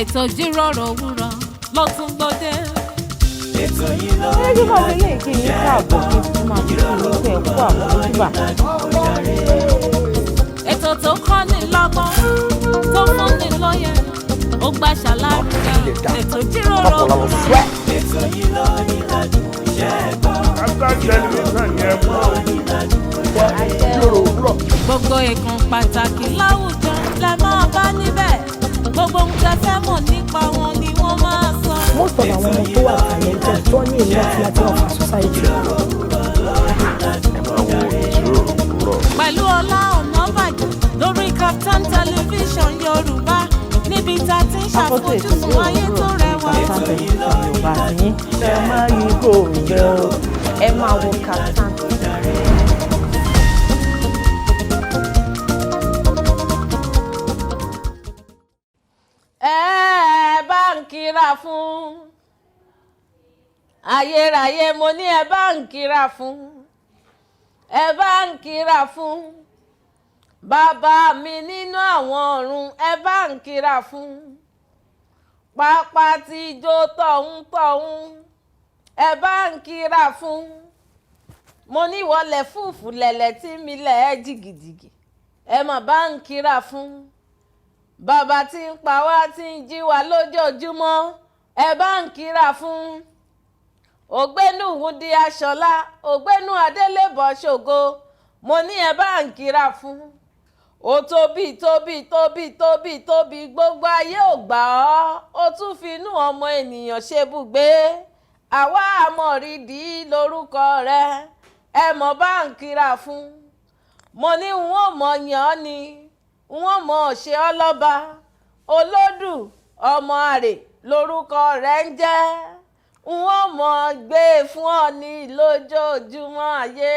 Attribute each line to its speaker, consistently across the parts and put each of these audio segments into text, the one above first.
Speaker 1: Ètò ìjíròrò òwúrọ̀ ló tún gbòde.
Speaker 2: Ètò yìí ló
Speaker 3: Ẹ jẹ́ máa fi lè kí yín káàbọ̀, kí n tún máa fi kí yín pé ẹ kú àmójúbà.
Speaker 1: Ètò tó kọ́ ni lọ́gbọ́n, tó fún ni lóye, ó gbà ṣàlàyé. Ètò ìjíròrò òwúrọ̀.
Speaker 2: Ètò yìí ló ní ládùn iṣẹ́ gbọ́.
Speaker 4: Kaftan Television yẹn mọ́
Speaker 5: Jíròrò òwúrọ̀.
Speaker 1: Gbogbo ìkan pàtàkì láwùjọ lẹ máa bá níbẹ̀. Gbogbo ohun tẹ́ fẹ́ mọ̀ nípa wọn ni wọ́n máa sọ.
Speaker 6: Most of àwọn ọmọ tó wà talented, tó ní a lot láti offer society.
Speaker 4: Ẹ máa wo Ìjíròrò Òwúrọ̀.
Speaker 1: Pẹ̀lú Ọlá Ọ̀nàbàjọ́ lórí Kaftan Television Yorùbá, níbi tá a ti ń
Speaker 3: Akọ́tún ètò
Speaker 1: ṣàfojúsùn
Speaker 3: ìjíròrò
Speaker 1: ayé tó
Speaker 3: òwúrọ̀
Speaker 1: rẹwà.
Speaker 3: Kaftan Television Yorùbá àti yín.
Speaker 5: Ẹ má yí kò bẹ́ o.
Speaker 3: Ẹ máa wo Kaftan.
Speaker 1: Ẹ bá ń kíra fún ayérayé, mo ní ẹ bá ń kíra fún, ẹ bá ń kíra fún bàbá mi nínú àwọn ọ̀run, ẹ bá ń kíra fún pápá tí jó tọ̀hún tọ̀hún, ẹ bá ń kíra fún. Mo ní wọlé fúùfù lẹ̀lẹ̀ tí mi lẹ̀ ẹ́ jìgìjìgì, ẹ mà bá ń kíra fún bàbá tí ń pa wá, tí ń jí wa lójoojúmọ́, ẹ bá ń kíra fún. Ògbénú Wúndí Aṣọlá, ògbénú Adélébọ̀ ṣògo, mo ní ẹ bá ń kíra fún. Ó tóbi tóbi tóbi tóbi tóbi, gbogbo ayé ò gbà ọ́, ó tún fi inú ọmọ ènìyàn ṣe bùgbé. Àwa àmọ̀rídìí lórúkọ rẹ, ẹ mọ̀ bá ń kíra fún. Mo ní n ó mọ̀ yàn ọ́ ni, n ó mọ̀ ṣe ọ́ lọ́ba. Olódù ọmọ àrè lórúkọ rẹ̀ ń jẹ́, n ó mọ̀ gbé e fún ọ ní lójoojúmọ́ ayé.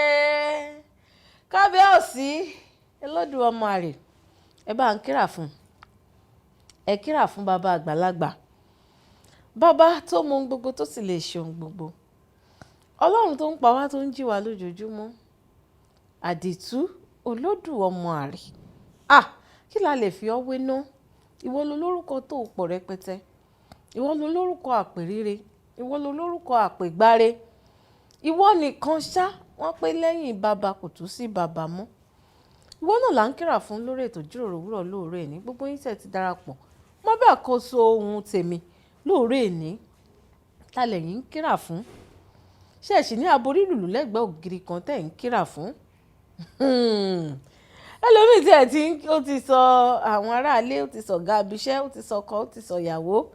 Speaker 1: Kábíyèsí Olódù ọmọ àrè, ẹ bá ń kíra fún, ẹ kíra fún bàbá àgbàlagbà, bàbá tó mọ ohun gbogbo, tó sì lè ṣe ohun gbogbo, Ọlọ́run tó ń pa wá, tó ń jí wa lójoojúmọ́, àdìtú Olódù ọmọ àrè. Ah, kí la lè fi ọ́ wé ná? Ìwọ lo lórúkọ tó pọ̀ rẹpẹtẹ, ìwọ lo lórúkọ àpèrire, ìwọ lo lórúkọ àpègbáre, ìwọ nìkan ṣá wọ́n pé lẹ́yìn bàbá kò tún sí bàbá mọ́. Ìwọ náà là ń kíra fún lórí ètò ìjíròrò òwúrọ̀ lóòrè ní. Gbogbo yín tẹ̀ ti darapọ̀ mọ́ bẹ́ẹ̀ àkóso ohun tèmi lóòrè ní, ta lẹ̀yin ń kíra fún? Ṣé ẹ sì ní aborí lùlù lẹ́gbẹ̀ẹ́ ògiri kan tẹ̀ ń kíra fún? Ẹlòmíì tí ẹ ti ó ti sọ àwọn aráalé, ó ti sọ ọ̀gá abiṣẹ́, ó ti sọ ọkọ, ó ti sọ ìyàwó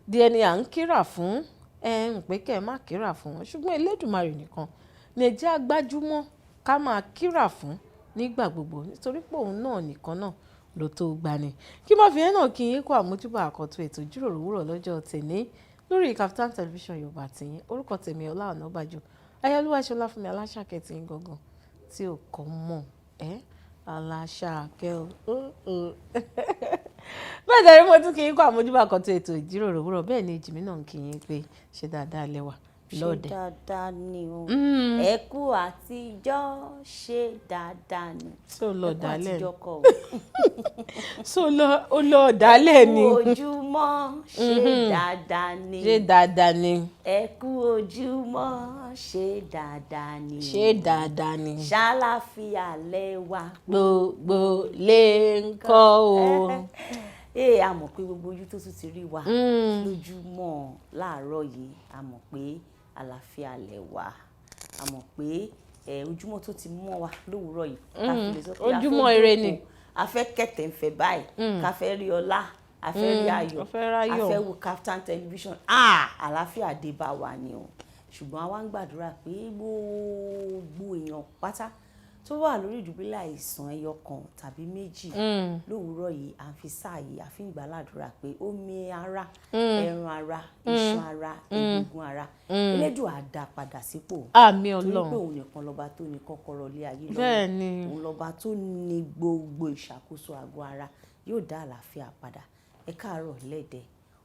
Speaker 1: di ẹni à ń kíra fún. Ẹ ń pé kẹ́ ẹ má kíra fún wọn, ṣùgbọ́n Elédùmarè nìkan ní ẹ jẹ́ á gbájúmọ́ ká máa kíra fún nígbà gbogbo, nítorí pé òun náà nìkan náà ló tó gbani. Kí má fi ẹ́ náà kí yín kó àmójúbà àkọ́tún ètò ìjíròrò òwúrọ̀ lọ́jọ́ tèmi lórí Kaftan Television Yorùbá tìyín. Orúkọ tèmi Ọlá Ọ̀nàbàjò, ayélujára ṣọlá fún mi, aláṣàkẹ́ tí ń gangan tí ò kọ́ mọ̀ ẹ́ aláṣàkẹ́ o. Bẹ́ẹ̀ dẹ̀rí, mo tún kí yín kó àmójúbà àkọ́tún ètò ìjíròrò òwúrọ̀. Bẹ́ẹ̀ ni èjìmí náà ń kí yín pé ṣe dáadáa lẹ́wà lọ́ọ̀dẹ̀.
Speaker 7: Ṣe dáadáa ni o, ẹ kú àtijọ́, ṣe dáadáa ni.
Speaker 1: Ṣé o lọ
Speaker 7: Ẹ kú
Speaker 1: dálẹ̀?
Speaker 7: àtijọ́ kọ́ o.
Speaker 1: Ṣé o lọ dálẹ̀ ni?
Speaker 7: Ẹ kú ojúmọ́, ṣe dáadáa ni.
Speaker 1: Ṣe dáadáa ni.
Speaker 7: Ẹ kú ojúmọ́, ṣe dáadáa ni.
Speaker 1: Ṣe dáadáa ni.
Speaker 7: Ṣàlàfíà lẹ́wà.
Speaker 1: Gbogbo lè ń kọ́ o.
Speaker 7: Ee, a mọ̀ pé gbogbo ojú tó tún ti rí wa lójúmọ́ láàárọ̀ yìí, a mọ̀ pé àlàáfíà lẹ́wà. A mọ̀ pé ojúmọ́ tó ti mọ́ wa lówùúrọ̀ yìí, ká fi lè sọ pé a fẹ́
Speaker 1: Ojúmọ́ ire ni.
Speaker 7: jókòó, a fẹ́ kẹ̀tẹ̀ ń fẹ́ báyìí, ká fẹ́ rí ọlá, a fẹ́ rí ayọ̀,
Speaker 1: A fẹ́ ráyọ̀.
Speaker 7: a fẹ́ wo Kaftan Television. Ah, àlàáfíà dé bá wa ni o. Ṣùgbọ́n a wá ń gbàdúrà pé gbogbo èèyàn pátá tó wà lórí ìdùbúlẹ̀ àìsàn ẹyọ kan tàbí méjì lówùúrọ̀ yìí, à ń fi sáà yìí, à fi ń gbà ládùúrà pé omi ara, ẹran ara, iṣan ara, egungun ara, Elédùà á dá padà sípò.
Speaker 1: Àmín.
Speaker 7: Torí pé
Speaker 1: Ọlọ́run.
Speaker 7: òun nìkan lọ́ba tó ní kọ́kọ́rọ́ ilé ayé lọ́wọ́.
Speaker 1: Bẹ́ẹ̀ ni.
Speaker 7: Òun lọ́ba tó ní gbogbo ìṣàkóso àgọ́ ara, yóò dá àlàáfíà padà. Ẹ káàárọ̀ lẹ́dẹ̀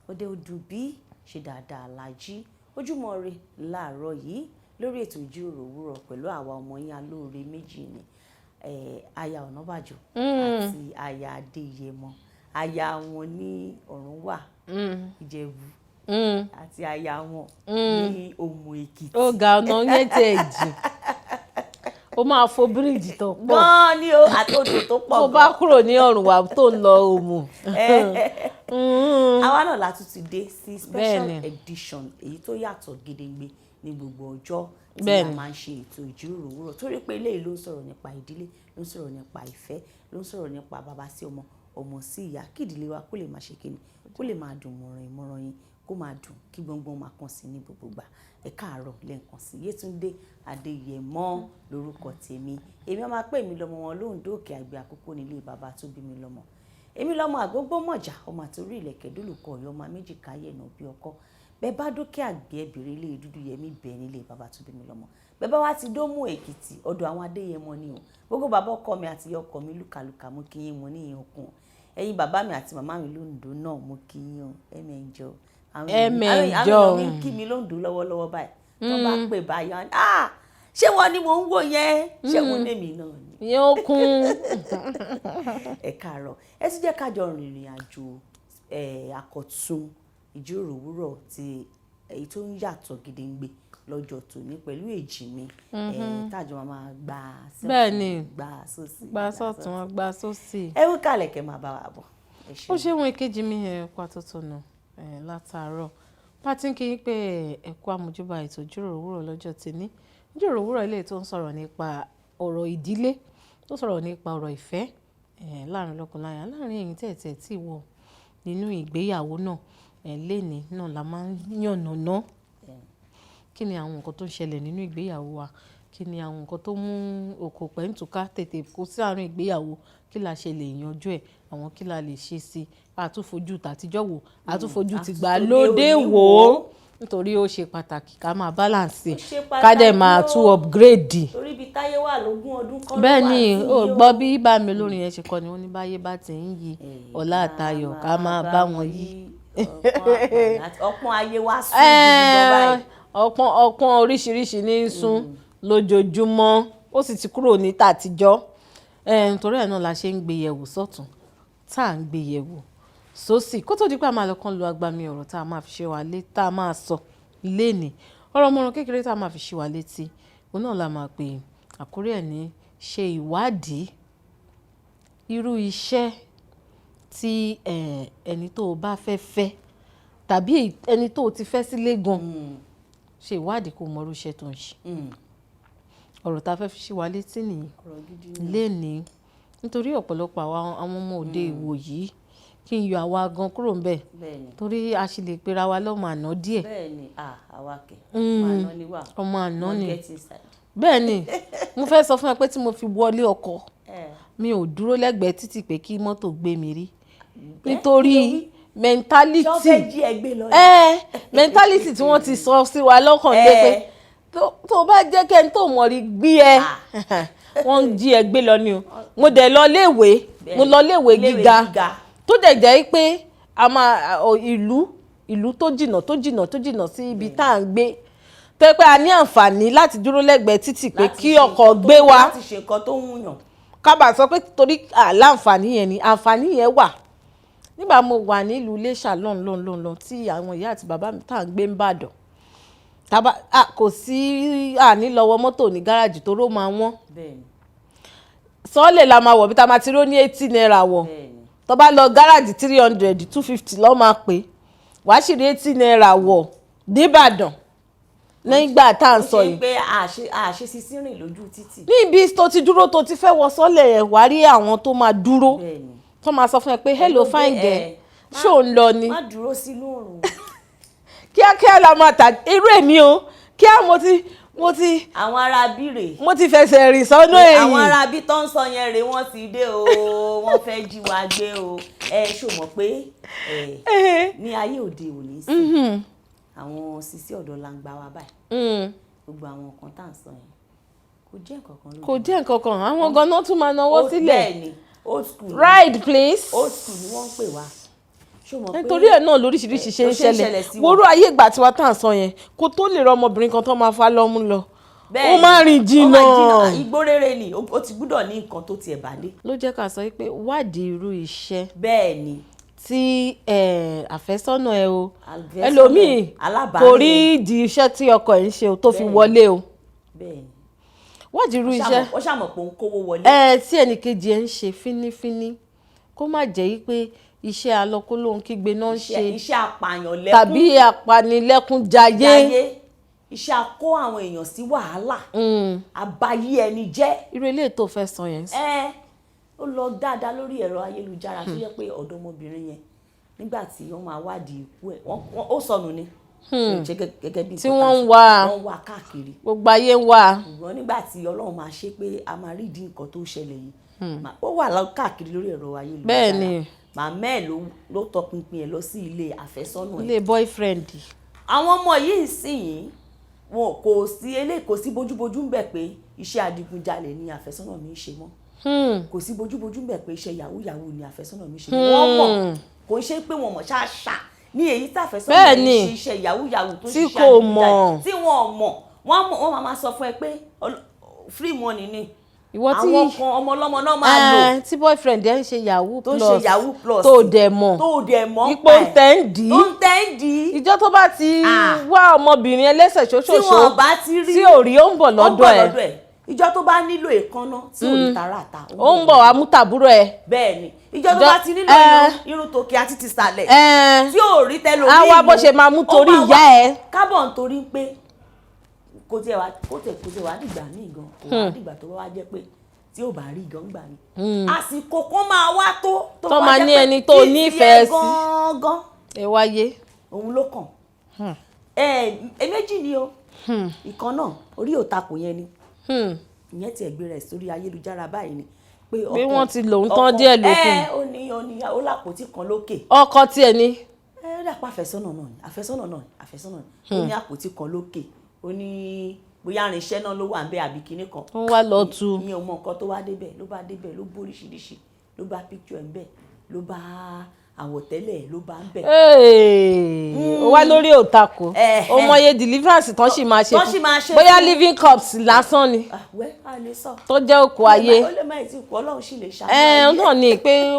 Speaker 7: ọdẹ odù bí, ṣe dáadáa lájí? Ojúmọ́ ire láàárọ̀ yìí lórí ètò ìjíròrò òwúrọ̀ pẹ̀lú àwa ọmọ yín alóore méjì ni, aya Ọ̀nàbàjò àti aya Adéyẹmọ. Aya wọn ní Ọ̀rúnwà Ìjẹ̀bú àti aya wọn ní Òmù Èkìtì.
Speaker 1: Ó ga, ọ̀nà yẹn tiẹ̀ jìn, ó máa fo bíríìjì tó pọ̀.
Speaker 7: Gan-an ni o, àtòdò tó pọ̀.
Speaker 1: Tó bá kúrò ní Ọ̀rùnwà tó ń lọ Òmù.
Speaker 7: Àwa náà la tún ti dé sí special edition, èyí tó yàtọ̀ gedengbe ní gbogbo ọjọ́ tí a máa ń ṣe ètò ìjíròrò òwúrọ̀, torí pé eléyìí ló ń sọ̀rọ̀ nípa ìdílé, ló ń sọ̀rọ̀ nípa ìfẹ́, ló ń sọ̀rọ̀ nípa bàbá sí ọmọ, ọmọ sí ìyá, kí ìdílé wa kó lè máa ṣe kíni, kó lè máa dùn mọ̀ràn ìmọ̀ràn yín, kó máa dùn, kí gbọ́ngbọ́n máa kàn sí ní gbogbo ìgbà. Ẹ káàárọ̀ lẹ́ẹ̀kan sí. Yétúndé Adéyẹmọ lórúkọ tèmi. Èmi ọmọ pé mi lọmọ wọn lóńdó òkè àgbẹ̀ àkókò nílé bàbá tó bí mi lọ́mọ. Èmi lọmọ àgbógbómọ̀jà, ọmọ àtòrí ìlẹ̀kẹ̀ dólùkọ ọ̀yọ́, ọmọ méjì káyẹ̀ náà bí ọkọ. Bẹ́ẹ̀ bá dókè àgbẹ̀, ẹbìrì ilé dúdú yẹmí bẹ́ẹ̀ nílé bàbá tó bí mi lọ́mọ. Bẹ́ẹ̀ bá wá ti dómù Èkìtì, ọ̀dọ̀ àwọn Adéyẹmọ ni o. Gbogbo bàbá ọkọ mi àti ìyá ọkọ mi lúkàlùkà, mú kí yín, mo ní ìyẹn okun. Ẹ̀yin bàbá mi àti màmá mi lóńdó náà, mú kí yín o. Ẹ̀mẹ̀jọ àwọn
Speaker 1: Ẹ̀mẹ̀jọ.
Speaker 7: èèyàn mi ń kí mi lóńdó lọ́wọ́lọ́wọ́ báyìí. Tó bá pè báyìí, wọ́n á ní, "Ah, ṣé wọ́n ni mò ń wò yẹn? Ṣé wọ́n ní èmi náà ni?"
Speaker 1: Ìyẹn ó kún.
Speaker 7: Ẹ káàárọ̀. Ẹ tún jẹ́ ká jọ rìnrìn àjò àkọ́tún ìjíròrò òwúrọ̀ ti èyí tó ń yàtọ̀ gedengbe lọ́jọ́ tòní pẹ̀lú èjì mi táàjọ máa gbà sọ́tún, gbà sósì,
Speaker 1: gbà sọ́tún, gbà sósì.
Speaker 7: Ẹ wí kàlẹ̀ kẹ́ máa bá wa bọ̀. Ẹ
Speaker 1: Ó
Speaker 7: ṣeun.
Speaker 1: ṣe wọn èkejì mi, ẹ kú àtúntò látàárọ̀ bá ti ń kí yín pé ẹ kú àmójúbà ètò ìjíròrò òwúrọ̀ lọ́jọ́ tòní. Ìjíròrò òwúrọ̀ ilé tó ń sọ̀rọ̀ nípa ọ̀rọ̀ ìdílé, tó sọ̀rọ̀ nípa ọ̀rọ̀ ìfẹ́ láàrin lọ́kọláya, láàrin ẹ̀yin tẹ̀tẹ̀ tí wọ̀ nínú ìgbéyàwó náà, léni náà la máa ń yànnàná kí ni àwọn nǹkan tó ń ṣẹlẹ̀ nínú ìgbéyàwó wa, kí ni àwọn nǹkan tó mú oko pẹ̀ǹtùká tètè kó sí àárín ìgbéyàwó, kí la ṣe lè yanjú ẹ̀, àwọn kí la lè ṣe sí i. Àtúnfojú tàtijọ́ wò, àtúnfojú tìgbàlódé wò ó, nítorí ó ṣe pàtàkì ká máa balance,
Speaker 7: Ó ṣe
Speaker 1: ká dẹ̀ máa
Speaker 7: pàtàkì
Speaker 1: tún
Speaker 7: o.
Speaker 1: upgrade.
Speaker 7: Torí ibi táyé wà lógún ọdún kọ́ ló
Speaker 1: Bẹ́ẹ̀
Speaker 7: wà
Speaker 1: ni
Speaker 7: sí
Speaker 1: ó
Speaker 7: yìí o.
Speaker 1: gbọ́ bí bá mi olórin yẹn ṣe kọ́ ni, wọ́n ní báyé bá ti ń yí, ọlá àtayọ̀ ká máa bá wọn yí.
Speaker 7: Ọpọ́n ayé wa sún gidi gan báyìí.
Speaker 1: Ọpọ́n ọpọ́n oríṣiríṣi ní í sún lójoojúmọ́, ó sì ti kúrò ní tàtijọ́. Torí ẹ̀ náà la ṣe ń gbé yẹ̀wò sọ́tún, tá à ń gbé yẹ̀wò sósì, kó tó di pé a máa lọ kán lu agbami ọ̀rọ̀ tá a máa fi ṣe wa lé, tá a máa sọ lénìí. Ọ̀rọ̀ ọmọràn kékeré tá a máa fi ṣe wa létí, òun náà la máa pè àkórí ẹ̀ ní ṣe ìwádìí irú iṣẹ́ tí ẹni tó o bá fẹ́ fẹ́ tàbí ẹni tó o ti fẹ́ sílé gan. Ṣe ìwádìí kó o mọ irú iṣẹ́ tó ń ṣe. Ọ̀rọ̀ tá a fẹ́ fi ṣe wa létí nìyí
Speaker 7: Ọ̀rọ̀ gidi ni.
Speaker 1: lénìí, nítorí ọ̀pọ̀lọpọ̀ àwọn ọmọ òde ìwò yìí, kí n yọ àwa gan kúrò ńbẹ̀, torí a sì lè pera wa lọ́mọ àná díẹ̀.
Speaker 7: Bẹ́ẹ̀ni, ah, àwa kẹ̀, ọmọ àná ni wà.
Speaker 1: Ọmọ àná ni.
Speaker 7: Get inside.
Speaker 1: Bẹ́ẹ̀ ni, mo fẹ́ sọ fún ẹ pé tí mo fi wọlé ọkọ, mi ò dúró lẹ́gbẹ̀ẹ́ títì pé kí mọ́tò gbé mi rí, nítorí mentality.
Speaker 7: Ṣé wọ́n fẹ́ jí ẹ gbé lọ ni?
Speaker 1: Mentality tí wọ́n ti sọ sí wa lọ́kàn dé pé tó bá jẹ́ kẹ́ni tó mọ̀ rí gbé ẹ, wọ́n ń jí ẹ gbé lọ ni o. Mo dẹ̀ lọ léèwé, mo lọ léèwé
Speaker 7: Iléèwé
Speaker 1: gíga
Speaker 7: gíga.
Speaker 1: tó dẹ̀ jẹ́ pé a máa ìlú tó jìnnà, tó jìnnà, tó jìnnà sí ibi tá à ń gbé, tó yẹ pé a ní àǹfààní láti dúró lẹ́gbẹ̀ẹ́ títì pé
Speaker 7: Láti
Speaker 1: kí
Speaker 7: ṣe
Speaker 1: ọkọ̀
Speaker 7: nǹkan tó-
Speaker 1: gbé wa.
Speaker 7: Láti ṣe nǹkan tó ń wùyàn.
Speaker 1: Kábà sọ pé torí àláǹfààní yẹn ni àǹfààní yẹn wà nígbà mo wà nílùú Iléṣà lọ́n lọ́n lọ́n lọ́n, tí àwọn ìyá àti bàbá mi tá à ń gbé ń bàdàn tàbá kò sí àní lọ́wọ́ mọ́tò ní gáràjì tó ró máa wọ́n. Sọ́ọ̀lẹ̀ la máa wọ̀ bí tá a máa ti ró ní ₦80 wọ̀. Tó bá lọ gáràjì, 300, 250 lọ́ máa pè, wàá sì rí ₦80 wọ̀ nìbàdàn nígbà tá à ń sọ
Speaker 7: Ó ṣe
Speaker 1: yìí.
Speaker 7: pé àṣe sisi rìn lójú títì.
Speaker 1: Níbi tó ti dúró, tó ti fẹ́ wọ sọ́lẹ̀ yẹn, wàá rí àwọn tó máa dúró, tó máa sọ fún ẹ pé, "Hello, fine girl, ṣó ń lọ ni?"
Speaker 7: Má dúró sínú òrùn.
Speaker 1: Kíákíá la máa tà irú èmi o, kíá mo ti
Speaker 7: Àwọn ará bírè.
Speaker 1: Mo ti fẹsẹ̀ rìn sọ́nà ẹ̀yìn.
Speaker 7: Àwọn ará bí tó ń sọ yẹn rèé, wọ́n ti dé o, wọ́n fẹ́ jí wa gbé o. Ẹ ṣò mọ̀ pé ẹ ní ayé òde òní sí, àwọn sisi ọ̀dọ́ la ń gbà wá báyìí. Gbogbo àwọn nǹkan tá à ń sọ yẹn kò jẹ́ nǹkan kan lójú.
Speaker 1: Kò jẹ́ nǹkan kan, àwọn ganan tún máa nawọ́
Speaker 7: Old-
Speaker 1: sílẹ̀.
Speaker 7: Bẹ́ẹ̀ni, old school ni.
Speaker 1: "Ride, please."
Speaker 7: Old school ni wọ́n ń pè wá. Ṣó mọ̀ pé
Speaker 1: Nítorí ẹ̀ náà lóríṣiríṣi ṣe ń
Speaker 7: Tó ṣe ń
Speaker 1: ṣẹlẹ̀.
Speaker 7: ṣẹlẹ̀ sí wọn.
Speaker 1: Worú ayé ìgbà tiwa tá à ń sọ yẹn, kó tó lè rọ ọmọbìnrin kan tó máa fa lọ́mú lọ.
Speaker 7: Bẹ́ẹ̀
Speaker 1: Ó máa rìn
Speaker 7: ni,
Speaker 1: jìnnà.
Speaker 7: ó máa jìnnà. Igbó rere ni, ó ti gbúdọ̀ ní nǹkan tó tiẹ̀ bá dé.
Speaker 1: Ló jẹ́ ká sọ pé wádìí irú iṣẹ́
Speaker 7: Bẹ́ẹ̀ ni.
Speaker 1: tí àfẹ́sọ́nà ẹ o.
Speaker 7: Àfẹ́sọ́nà,
Speaker 1: Ẹlòmíì
Speaker 7: alábàárìn.
Speaker 1: kò rí ìdí iṣẹ́ tí ọkọ ẹ̀ ń ṣe o tó fi
Speaker 7: Bẹ́ẹ̀ ni.
Speaker 1: wọlé o.
Speaker 7: Bẹ́ẹ̀ ni.
Speaker 1: Wádìí irú iṣẹ́
Speaker 7: Ó ṣàmọ̀ pé òun kówó wọlé.
Speaker 1: Ẹ tí ẹnìkejì ẹ ń ṣe fínífíní, kó má jẹ́ yí pé iṣẹ́ alọ́kólóhun kígbe náà ń ṣe,
Speaker 7: Iṣẹ́ apààyàn lẹ́kún
Speaker 1: tàbí apanilẹ́kúnjayé,
Speaker 7: jayé, iṣẹ́ akó àwọn èèyàn sí wàhálà, abayé ẹni jẹ́.
Speaker 1: Irú eléyìí tó fẹ́ sọ yẹn sí.
Speaker 7: Ẹ ó lọ dáadáa lórí ẹ̀rọ ayélujára tó yẹ pé ọ̀dọ́mọbìnrin yẹn, nígbà tí wọ́n máa wádìí ikú ẹ̀, ó sọnù ni. Ṣe gẹ́gẹ́ bí
Speaker 1: Tí
Speaker 7: nǹkan
Speaker 1: wọ́n
Speaker 7: tá a
Speaker 1: ń
Speaker 7: sọ,
Speaker 1: wá a.
Speaker 7: Wọ́n ń wá káàkiri.
Speaker 1: Gbogbo ayé ń wá a.
Speaker 7: Ṣùgbọ́n nígbà tí Ọlọ́run máa ṣe pé a máa rí ìdí nǹkan tó ṣẹlẹ̀ yìí, ó wà káàkiri lórí ẹ̀rọ ayélujára.
Speaker 1: Bẹ́ẹ̀ ni.
Speaker 7: Màmá ẹ̀ ló tọpinpin ẹ̀ lọ sí ilé àfẹ́sọ́nà ẹ̀.
Speaker 1: Ilé boyfriend.
Speaker 7: Àwọn ọmọ yìí sì yìí, wọn kò sí eléyìí, kò sí bójúbójú ń bẹ̀ pé iṣẹ́ adigunjalè ni àfẹ́sọ́nà mi ń ṣe mọ́. Kò sí bójúbójú ń bẹ̀ pé iṣẹ́ yahoo yahoo ni àfẹ́sọ́nà mi ń ṣe mọ́. Wọ́n mọ̀, kò ń ṣe pé wọ́n mọ̀ ṣáṣá ní èyí tí àfẹ́sọ́nà mi ń ṣe iṣẹ́ yahoo yahoo tó ń
Speaker 1: Tí
Speaker 7: ṣiṣẹ́
Speaker 1: kò
Speaker 7: adigunjalè,
Speaker 1: mọ̀.
Speaker 7: tí wọ́n mọ̀. Wọ́n mọ̀, wọ́n máa sọ fún ẹ pé free money ni.
Speaker 1: Ìwọ tí
Speaker 7: Àwọn kan, ọmọ ọlọ́mọ náà máa lò.
Speaker 1: Tí boyfriend ẹ ń ṣe yahoo
Speaker 7: Tó ń
Speaker 1: plus,
Speaker 7: ṣe yahoo plus,
Speaker 1: tó dẹ̀ mọ̀,
Speaker 7: tó dẹ̀ mọ̀
Speaker 1: ipò ń tẹ́ ń dì í,
Speaker 7: tó ń tẹ́ ń dì í.
Speaker 1: Ìjọ tó bá ti wá ọmọbìnrin ẹlẹ́sẹ̀
Speaker 7: Tí
Speaker 1: ṣoṣoṣo
Speaker 7: wọn bá ti rí,
Speaker 1: tí ò rí, ó ń bọ̀
Speaker 7: ó ń
Speaker 1: lọ́dọ̀
Speaker 7: bọ̀
Speaker 1: ẹ̀.
Speaker 7: lọ́dọ̀ ẹ̀. Ìjọ tó bá nílò èékánná tí ò rí tààràtà,
Speaker 1: Ó ń bọ̀ wá mú tàbúrò ẹ̀.
Speaker 7: Bẹ́ẹ̀ ni. Ìjọ tó bá ti nílò irun tòkè àti tìsàlẹ̀ tí ò rí tẹlòmíì,
Speaker 1: Á wá bó ṣe máa mú
Speaker 7: ó
Speaker 1: torí
Speaker 7: máa
Speaker 1: ìyá
Speaker 7: wá
Speaker 1: ẹ̀.
Speaker 7: kábọ̀ nítorí pé kò tiẹ̀ wá dìgbà míì gan, kò wá dìgbà tó bá wá jẹ́ pé tí ò bá rí gan gbà mí, àsìkò kan máa wá tó
Speaker 1: Tó
Speaker 7: wá
Speaker 1: máa
Speaker 7: jẹ́
Speaker 1: ní
Speaker 7: pé
Speaker 1: ẹni tó
Speaker 7: títí ẹ
Speaker 1: nífẹ̀ẹ́ sí.
Speaker 7: gangan
Speaker 1: Ẹ wáyé.
Speaker 7: òun ló kàn. Ẹ méjì ni o. Ìkan náà orí òtakò yẹn ni. Ìyẹn tiẹ̀ gbé rẹ̀ sórí ayélujára báyìí ni pé
Speaker 1: Bí
Speaker 7: ọkọ
Speaker 1: wọ́n ti lòun tán díẹ̀ lókun.
Speaker 7: Ẹ ó ní ó lápótí kan lókè.
Speaker 1: Ọkọ tiẹ̀ ni.
Speaker 7: Ẹ ó dàpọ̀ àfẹ́sọ́nà náà ni, àfẹ́sọ́nà náà ni, àfẹ́sọ́nà ni. Ó ní àpótí kan lókè, ó ní bóyá irinṣẹ́ náà ló wà ń bẹ àbí kinní kan.
Speaker 1: Ó wá lọ tu.
Speaker 7: Ìyẹn ò mọ nǹkan tó wá débẹ̀. Ló bá débẹ̀, ló bó oríṣiríṣi, ló bá picture ẹ̀ ń bẹ̀, ló bá àwọ̀tẹ́lẹ̀, ló bá ń bẹ̀.
Speaker 1: Ó wá lórí òtakò. Ó mọye deliverance tán sì máa ṣe
Speaker 7: Tán sì máa ṣe
Speaker 1: bóyá
Speaker 7: fún.
Speaker 1: living corpse lásán ni
Speaker 7: Ah, wẹ́ a lè sọ.
Speaker 1: tó jẹ́ òkú ayé.
Speaker 7: Ó lè má ì tí kú, Ọlọ́run sì lè ṣàánú
Speaker 1: Ẹ
Speaker 7: ayé.
Speaker 1: náà ni pé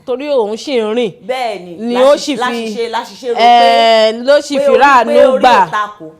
Speaker 1: torí òun sì ń rìn
Speaker 7: Bẹ́ẹ̀ ni.
Speaker 1: ni ó sì fi
Speaker 7: Láṣìṣe láṣìṣe rò pé
Speaker 1: ló sì
Speaker 7: pé
Speaker 1: fi
Speaker 7: orí
Speaker 1: ráàánú
Speaker 7: pé orí
Speaker 1: gbà.
Speaker 7: ò takò.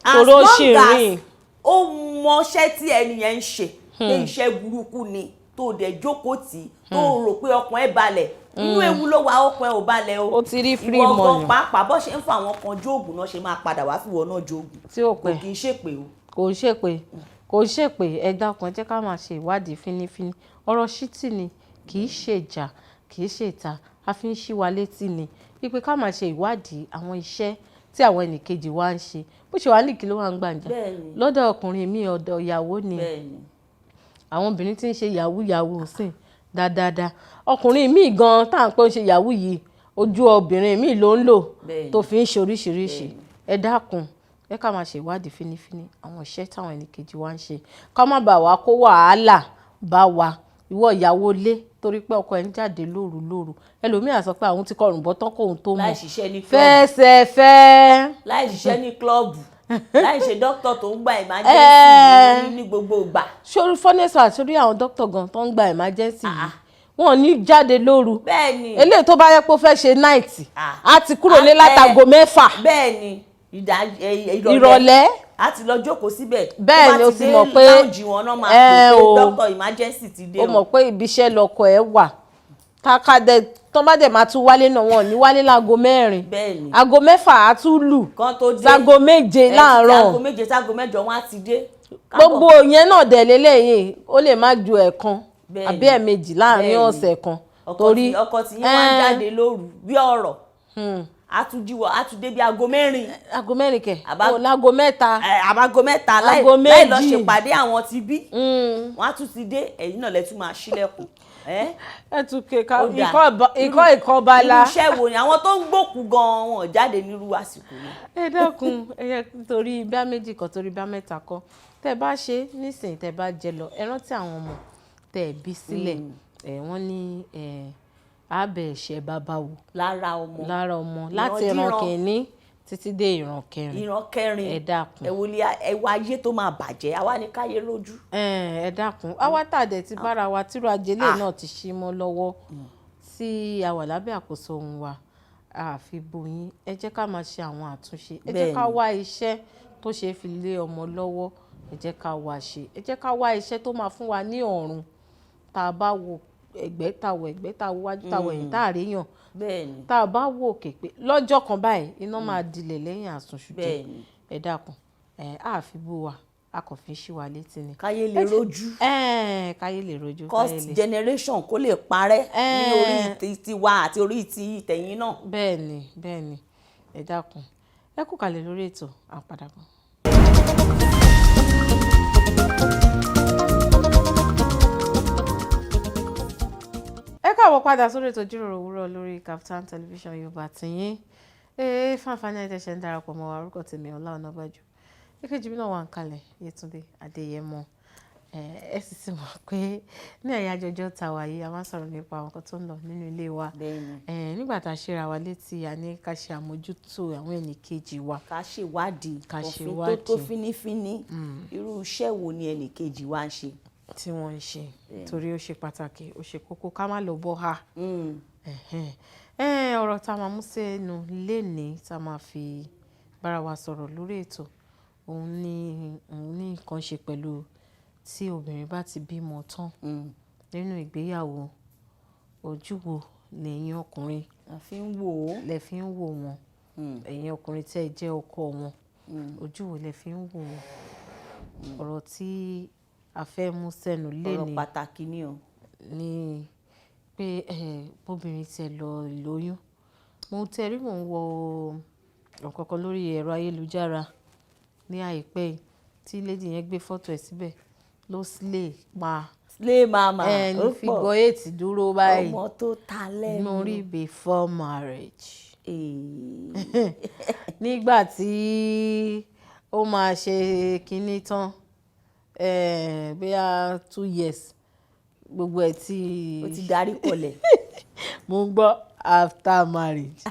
Speaker 7: As
Speaker 1: Torí ó sì
Speaker 7: long as
Speaker 1: rìn.
Speaker 7: ó mọṣẹ́ tí ẹni yẹn ń ṣe pé iṣẹ́ burúkú ni, tó dẹ̀ jókòó tì í, tó rò pé ọkàn ẹ̀ balẹ̀, inú ewu ló wà. Ọkàn ẹ̀ ò balẹ̀ o.
Speaker 1: Ó ti rí free
Speaker 7: Ìwọ gan
Speaker 1: money.
Speaker 7: pàápàá, bó ṣe ń fa àwọn kan jóògùn náà, ṣe máa padà wá fìwọ náà jóògùn.
Speaker 1: Tí ò
Speaker 7: Kò
Speaker 1: pẹ́.
Speaker 7: kì í ṣèpè o.
Speaker 1: Kò ń ṣèpè, kò ń ṣèpè. Ẹ dákun, ẹ jẹ́ ká máa ṣe ìwádìí fínífíní. Ọ̀rọ̀ ṣítì ni, kì í ṣe ìjà, kì í ṣe ìta, a fi ń ṣí wa létí ni wípé ká máa ṣe ìwádìí àwọn iṣẹ́ tí àwọn ẹnìkejì wa ń ṣe. Bó ṣe wà ní kí ló wà ń gbàǹjà lọ́dọ̀ ọkùnrin mi, ọ̀dọ̀ ìyàwó ni. Àwọn obìnrin tí ń ṣe yahoo yahoo sìn dáadáa, ọkùnrin míì gan tá à ń pẹ́ ń ṣe yahoo yìí, ojú obìnrin míì ló ń lò tó fi ń ṣe oríṣiríṣi. Ẹ dákun, ẹ ká máa ṣe ìwádìí fínífíní àwọn iṣẹ́ táwọn ẹnìkejì wa ń ṣe, ká má bàa wá kó wàhálà bá wa. Ìwọ ìyàwó lé, torí pé ọkọ ẹ̀ ń jáde lóru lóru, ẹlòmíà sọ pé àwọn ti kọrùn bọ́ tán kóun tó mọ̀.
Speaker 7: Láì ṣiṣẹ́ ní club.
Speaker 1: Fẹsẹ̀ fẹ́.
Speaker 7: Láì ṣiṣẹ́ ní club, láì ṣe dókítà tó ń gba emergency ní gbogbo ìgbà.
Speaker 1: Sórí fọ́nẹ́sà, sórí àwọn dókítà gan tó ń gba emergency yìí, wọn ò ní jáde lóru. Eléyìí tó bá yẹ pé ó fẹ́ ṣe night, á ti kúrò ní látago 6.
Speaker 7: Bẹ́ẹ̀ ni, ìrọ̀lẹ́.
Speaker 1: Ìrọ̀lẹ́.
Speaker 7: A ti lọ jókòó síbẹ̀.
Speaker 1: Bẹ́ẹ̀ ni, ó ti mọ̀ pé
Speaker 7: lounge wọn náà máa pè pé dókítà emergency ti dé
Speaker 1: ó
Speaker 7: o.
Speaker 1: mọ̀ pé ibi iṣẹ́ lọkọ ẹ̀ wà kákàdé. Tó bá dẹ̀ máa tún wálé náà, wọn ò ní wálé láago 4. Aago 6 á tún lù
Speaker 7: Kan tó dé.
Speaker 1: ságo 7 láàárọ̀.
Speaker 7: Aago 7 ságo 8 wọn á ti dé.
Speaker 1: Gbogbo yẹn náà dẹ̀ lélẹ́yìn, ó lè má ju ẹ̀ẹ̀kan àbí ẹ̀ẹ̀mejì láàrin ọ̀sẹ̀ kan.
Speaker 7: Torí ọkọ tí yín wá ń jáde lóru bí ọ̀rọ̀, á tún jíwọ, á tún dé bí aago 4.
Speaker 1: Aago 4 kẹ̀ o, láago 3.
Speaker 7: Àbágo 3 láì
Speaker 1: Aago
Speaker 7: láì lọ
Speaker 1: 2.
Speaker 7: ṣèpàdé àwọn ti bí, wọn á tún ti dé, ẹ̀yin náà lẹ tún máa ṣílẹ̀kùn.
Speaker 1: Ẹ tún ké ká
Speaker 7: Ó dáa.
Speaker 1: ikọ́ ìkọ́bala.
Speaker 7: Irú iṣẹ́ wo ni àwọn tó ń gbòkú gan-an wọn jáde nírú àsìkò yẹn?
Speaker 1: Ẹ dákun, ẹ yẹ torí bá méjì kan, torí bá mẹ́ta kan, tẹ́ bá ṣe nísìnyí, tẹ́ bá jẹ lọ, ẹ rántí àwọn ọmọ tẹ́ ẹ bí sílẹ̀. Ẹ wọ́n ní ẹ abẹ ẹ̀ṣẹ̀ bàbá wò
Speaker 7: lára ọmọ.
Speaker 1: Lára ọmọ, láti
Speaker 7: Ìrandíran.
Speaker 1: ìran kìíní. Títí dé ìran kẹrin.
Speaker 7: Ìran kẹrin.
Speaker 1: Ẹ dákun.
Speaker 7: Ẹ wo ilé, ẹ wo ayé tó máa bàjẹ́, àwa ní káyé lójú.
Speaker 1: Ẹ dákun, àwa tá a dẹ̀ ti bára wa tírú ajélé náà ti ṣí mọ́ lọ́wọ́, tí a wà lábẹ́ àkóso ohun wa, àfi bóyin, ẹ jẹ́ ká máa ṣe àwọn àtúnṣe. Ẹ jẹ́ ká wá iṣẹ́ tó ṣe é fi lé ọmọ lọ́wọ́, ẹ jẹ́ ká wá ṣe. Ẹ jẹ́ ká wá iṣẹ́ tó máa fún wa ní ọ̀run, tá a bá wo ẹ̀gbẹ́, tá a wo ẹ̀gbẹ́, tá a wo wájú, tá a wo ẹ̀yìn, tá a ríyàn, tá a bá wo òkè pé lọ́jọ́ kan báyìí iná máa dilẹ̀ lẹ́yìn àsùnṣùjẹ. Ẹ dákun, ẹ á fi bú wa, a kò fi ṣí wa létí ni.
Speaker 7: Káyé lè rojú.
Speaker 1: Káyé lè rojú.
Speaker 7: Cost generation kó lè parẹ́ ní orí tiwa àti orí ti tẹ̀yìn náà.
Speaker 1: Bẹ́ẹ̀ni, bẹ́ẹ̀ni, ẹ dákun, ẹ kú kalẹ̀ lórí ètò àpàdàbọ̀. Ẹ káàbọ̀ padà sórí ètò Ìjíròrò Òwúrọ̀ lórí Kaftan Television Yorùbá tìyín. Ee, fáfáni ẹ̀ tẹ̀sẹ̀ ń darapọ̀ mọ́ wa, orúkọ tèmi Ọlá Ọ̀nàbàjò, èkejì mi náà wà ń kalẹ̀, Yétúndé Adéyẹmọ. Ẹ sì ti mọ̀ pé ní àyájọ́ ọjọ́ tá a wà yìí, a máa ń sọ̀rọ̀ nípa àwọn nǹkan tó ń lọ nínú ilé wa. Nígbà tá a ṣera wa létí, a ní ká ṣe àmójútó àwọn ẹnì kejì wa.
Speaker 7: Ká ṣèwádìí.
Speaker 1: Ká
Speaker 7: òfin
Speaker 1: ṣèwádìí.
Speaker 7: tó fínífíní, irú iṣẹ́ wo ni ẹnì kejì wa ń ṣe.
Speaker 1: Tí wọ́n ń ṣe, torí ó ṣe pàtàkì, ó ṣe kókó, ká má lọ bọ́ ha. Ọ̀rọ̀ tá a máa mú sẹ́nu lénìí, tá a máa fi bára wa sọ̀rọ̀ lórí ètò, òun ní nǹkan ṣe pẹ̀lú tí obìnrin bá ti bímọ tán nínú ìgbéyàwó, ojú wo lẹ̀yin ọkùnrin
Speaker 7: a fi ń wò ó.
Speaker 1: Lẹ fi ń wò wọ́n? Ẹ̀yin ọkùnrin tẹ́ ẹ jẹ́ ọkọ wọn, ojú wo lẹ fi ń wò wọ́n? Ọ̀rọ̀ tí a fẹ́ mú sẹ́nu
Speaker 7: ọ̀rọ̀
Speaker 1: lénìí
Speaker 7: pàtàkì ni o.
Speaker 1: Ní pé bóbìnrin tiẹ̀ lọ lóyún, mo tẹ rí, mò ń wo ọ̀kankan lórí ẹ̀rọ ayélujára ní àìpẹ́ yìí, tí lady yẹn gbé fọ́tò ẹ̀ síbẹ̀, ló slay pa.
Speaker 7: Slay mama.
Speaker 1: Ẹni
Speaker 7: ó pọ̀.
Speaker 1: Figure eight dúró báyìí.
Speaker 7: Ọmọ tó ta lẹ́nu.
Speaker 1: Mo rí before marriage, nígbà tí ó máa ṣe kinní tán, bóyá 2 years, gbogbo ẹ̀ tí
Speaker 7: ó ti darí kọlẹ̀.
Speaker 1: Mo ń gbọ́ after marriage,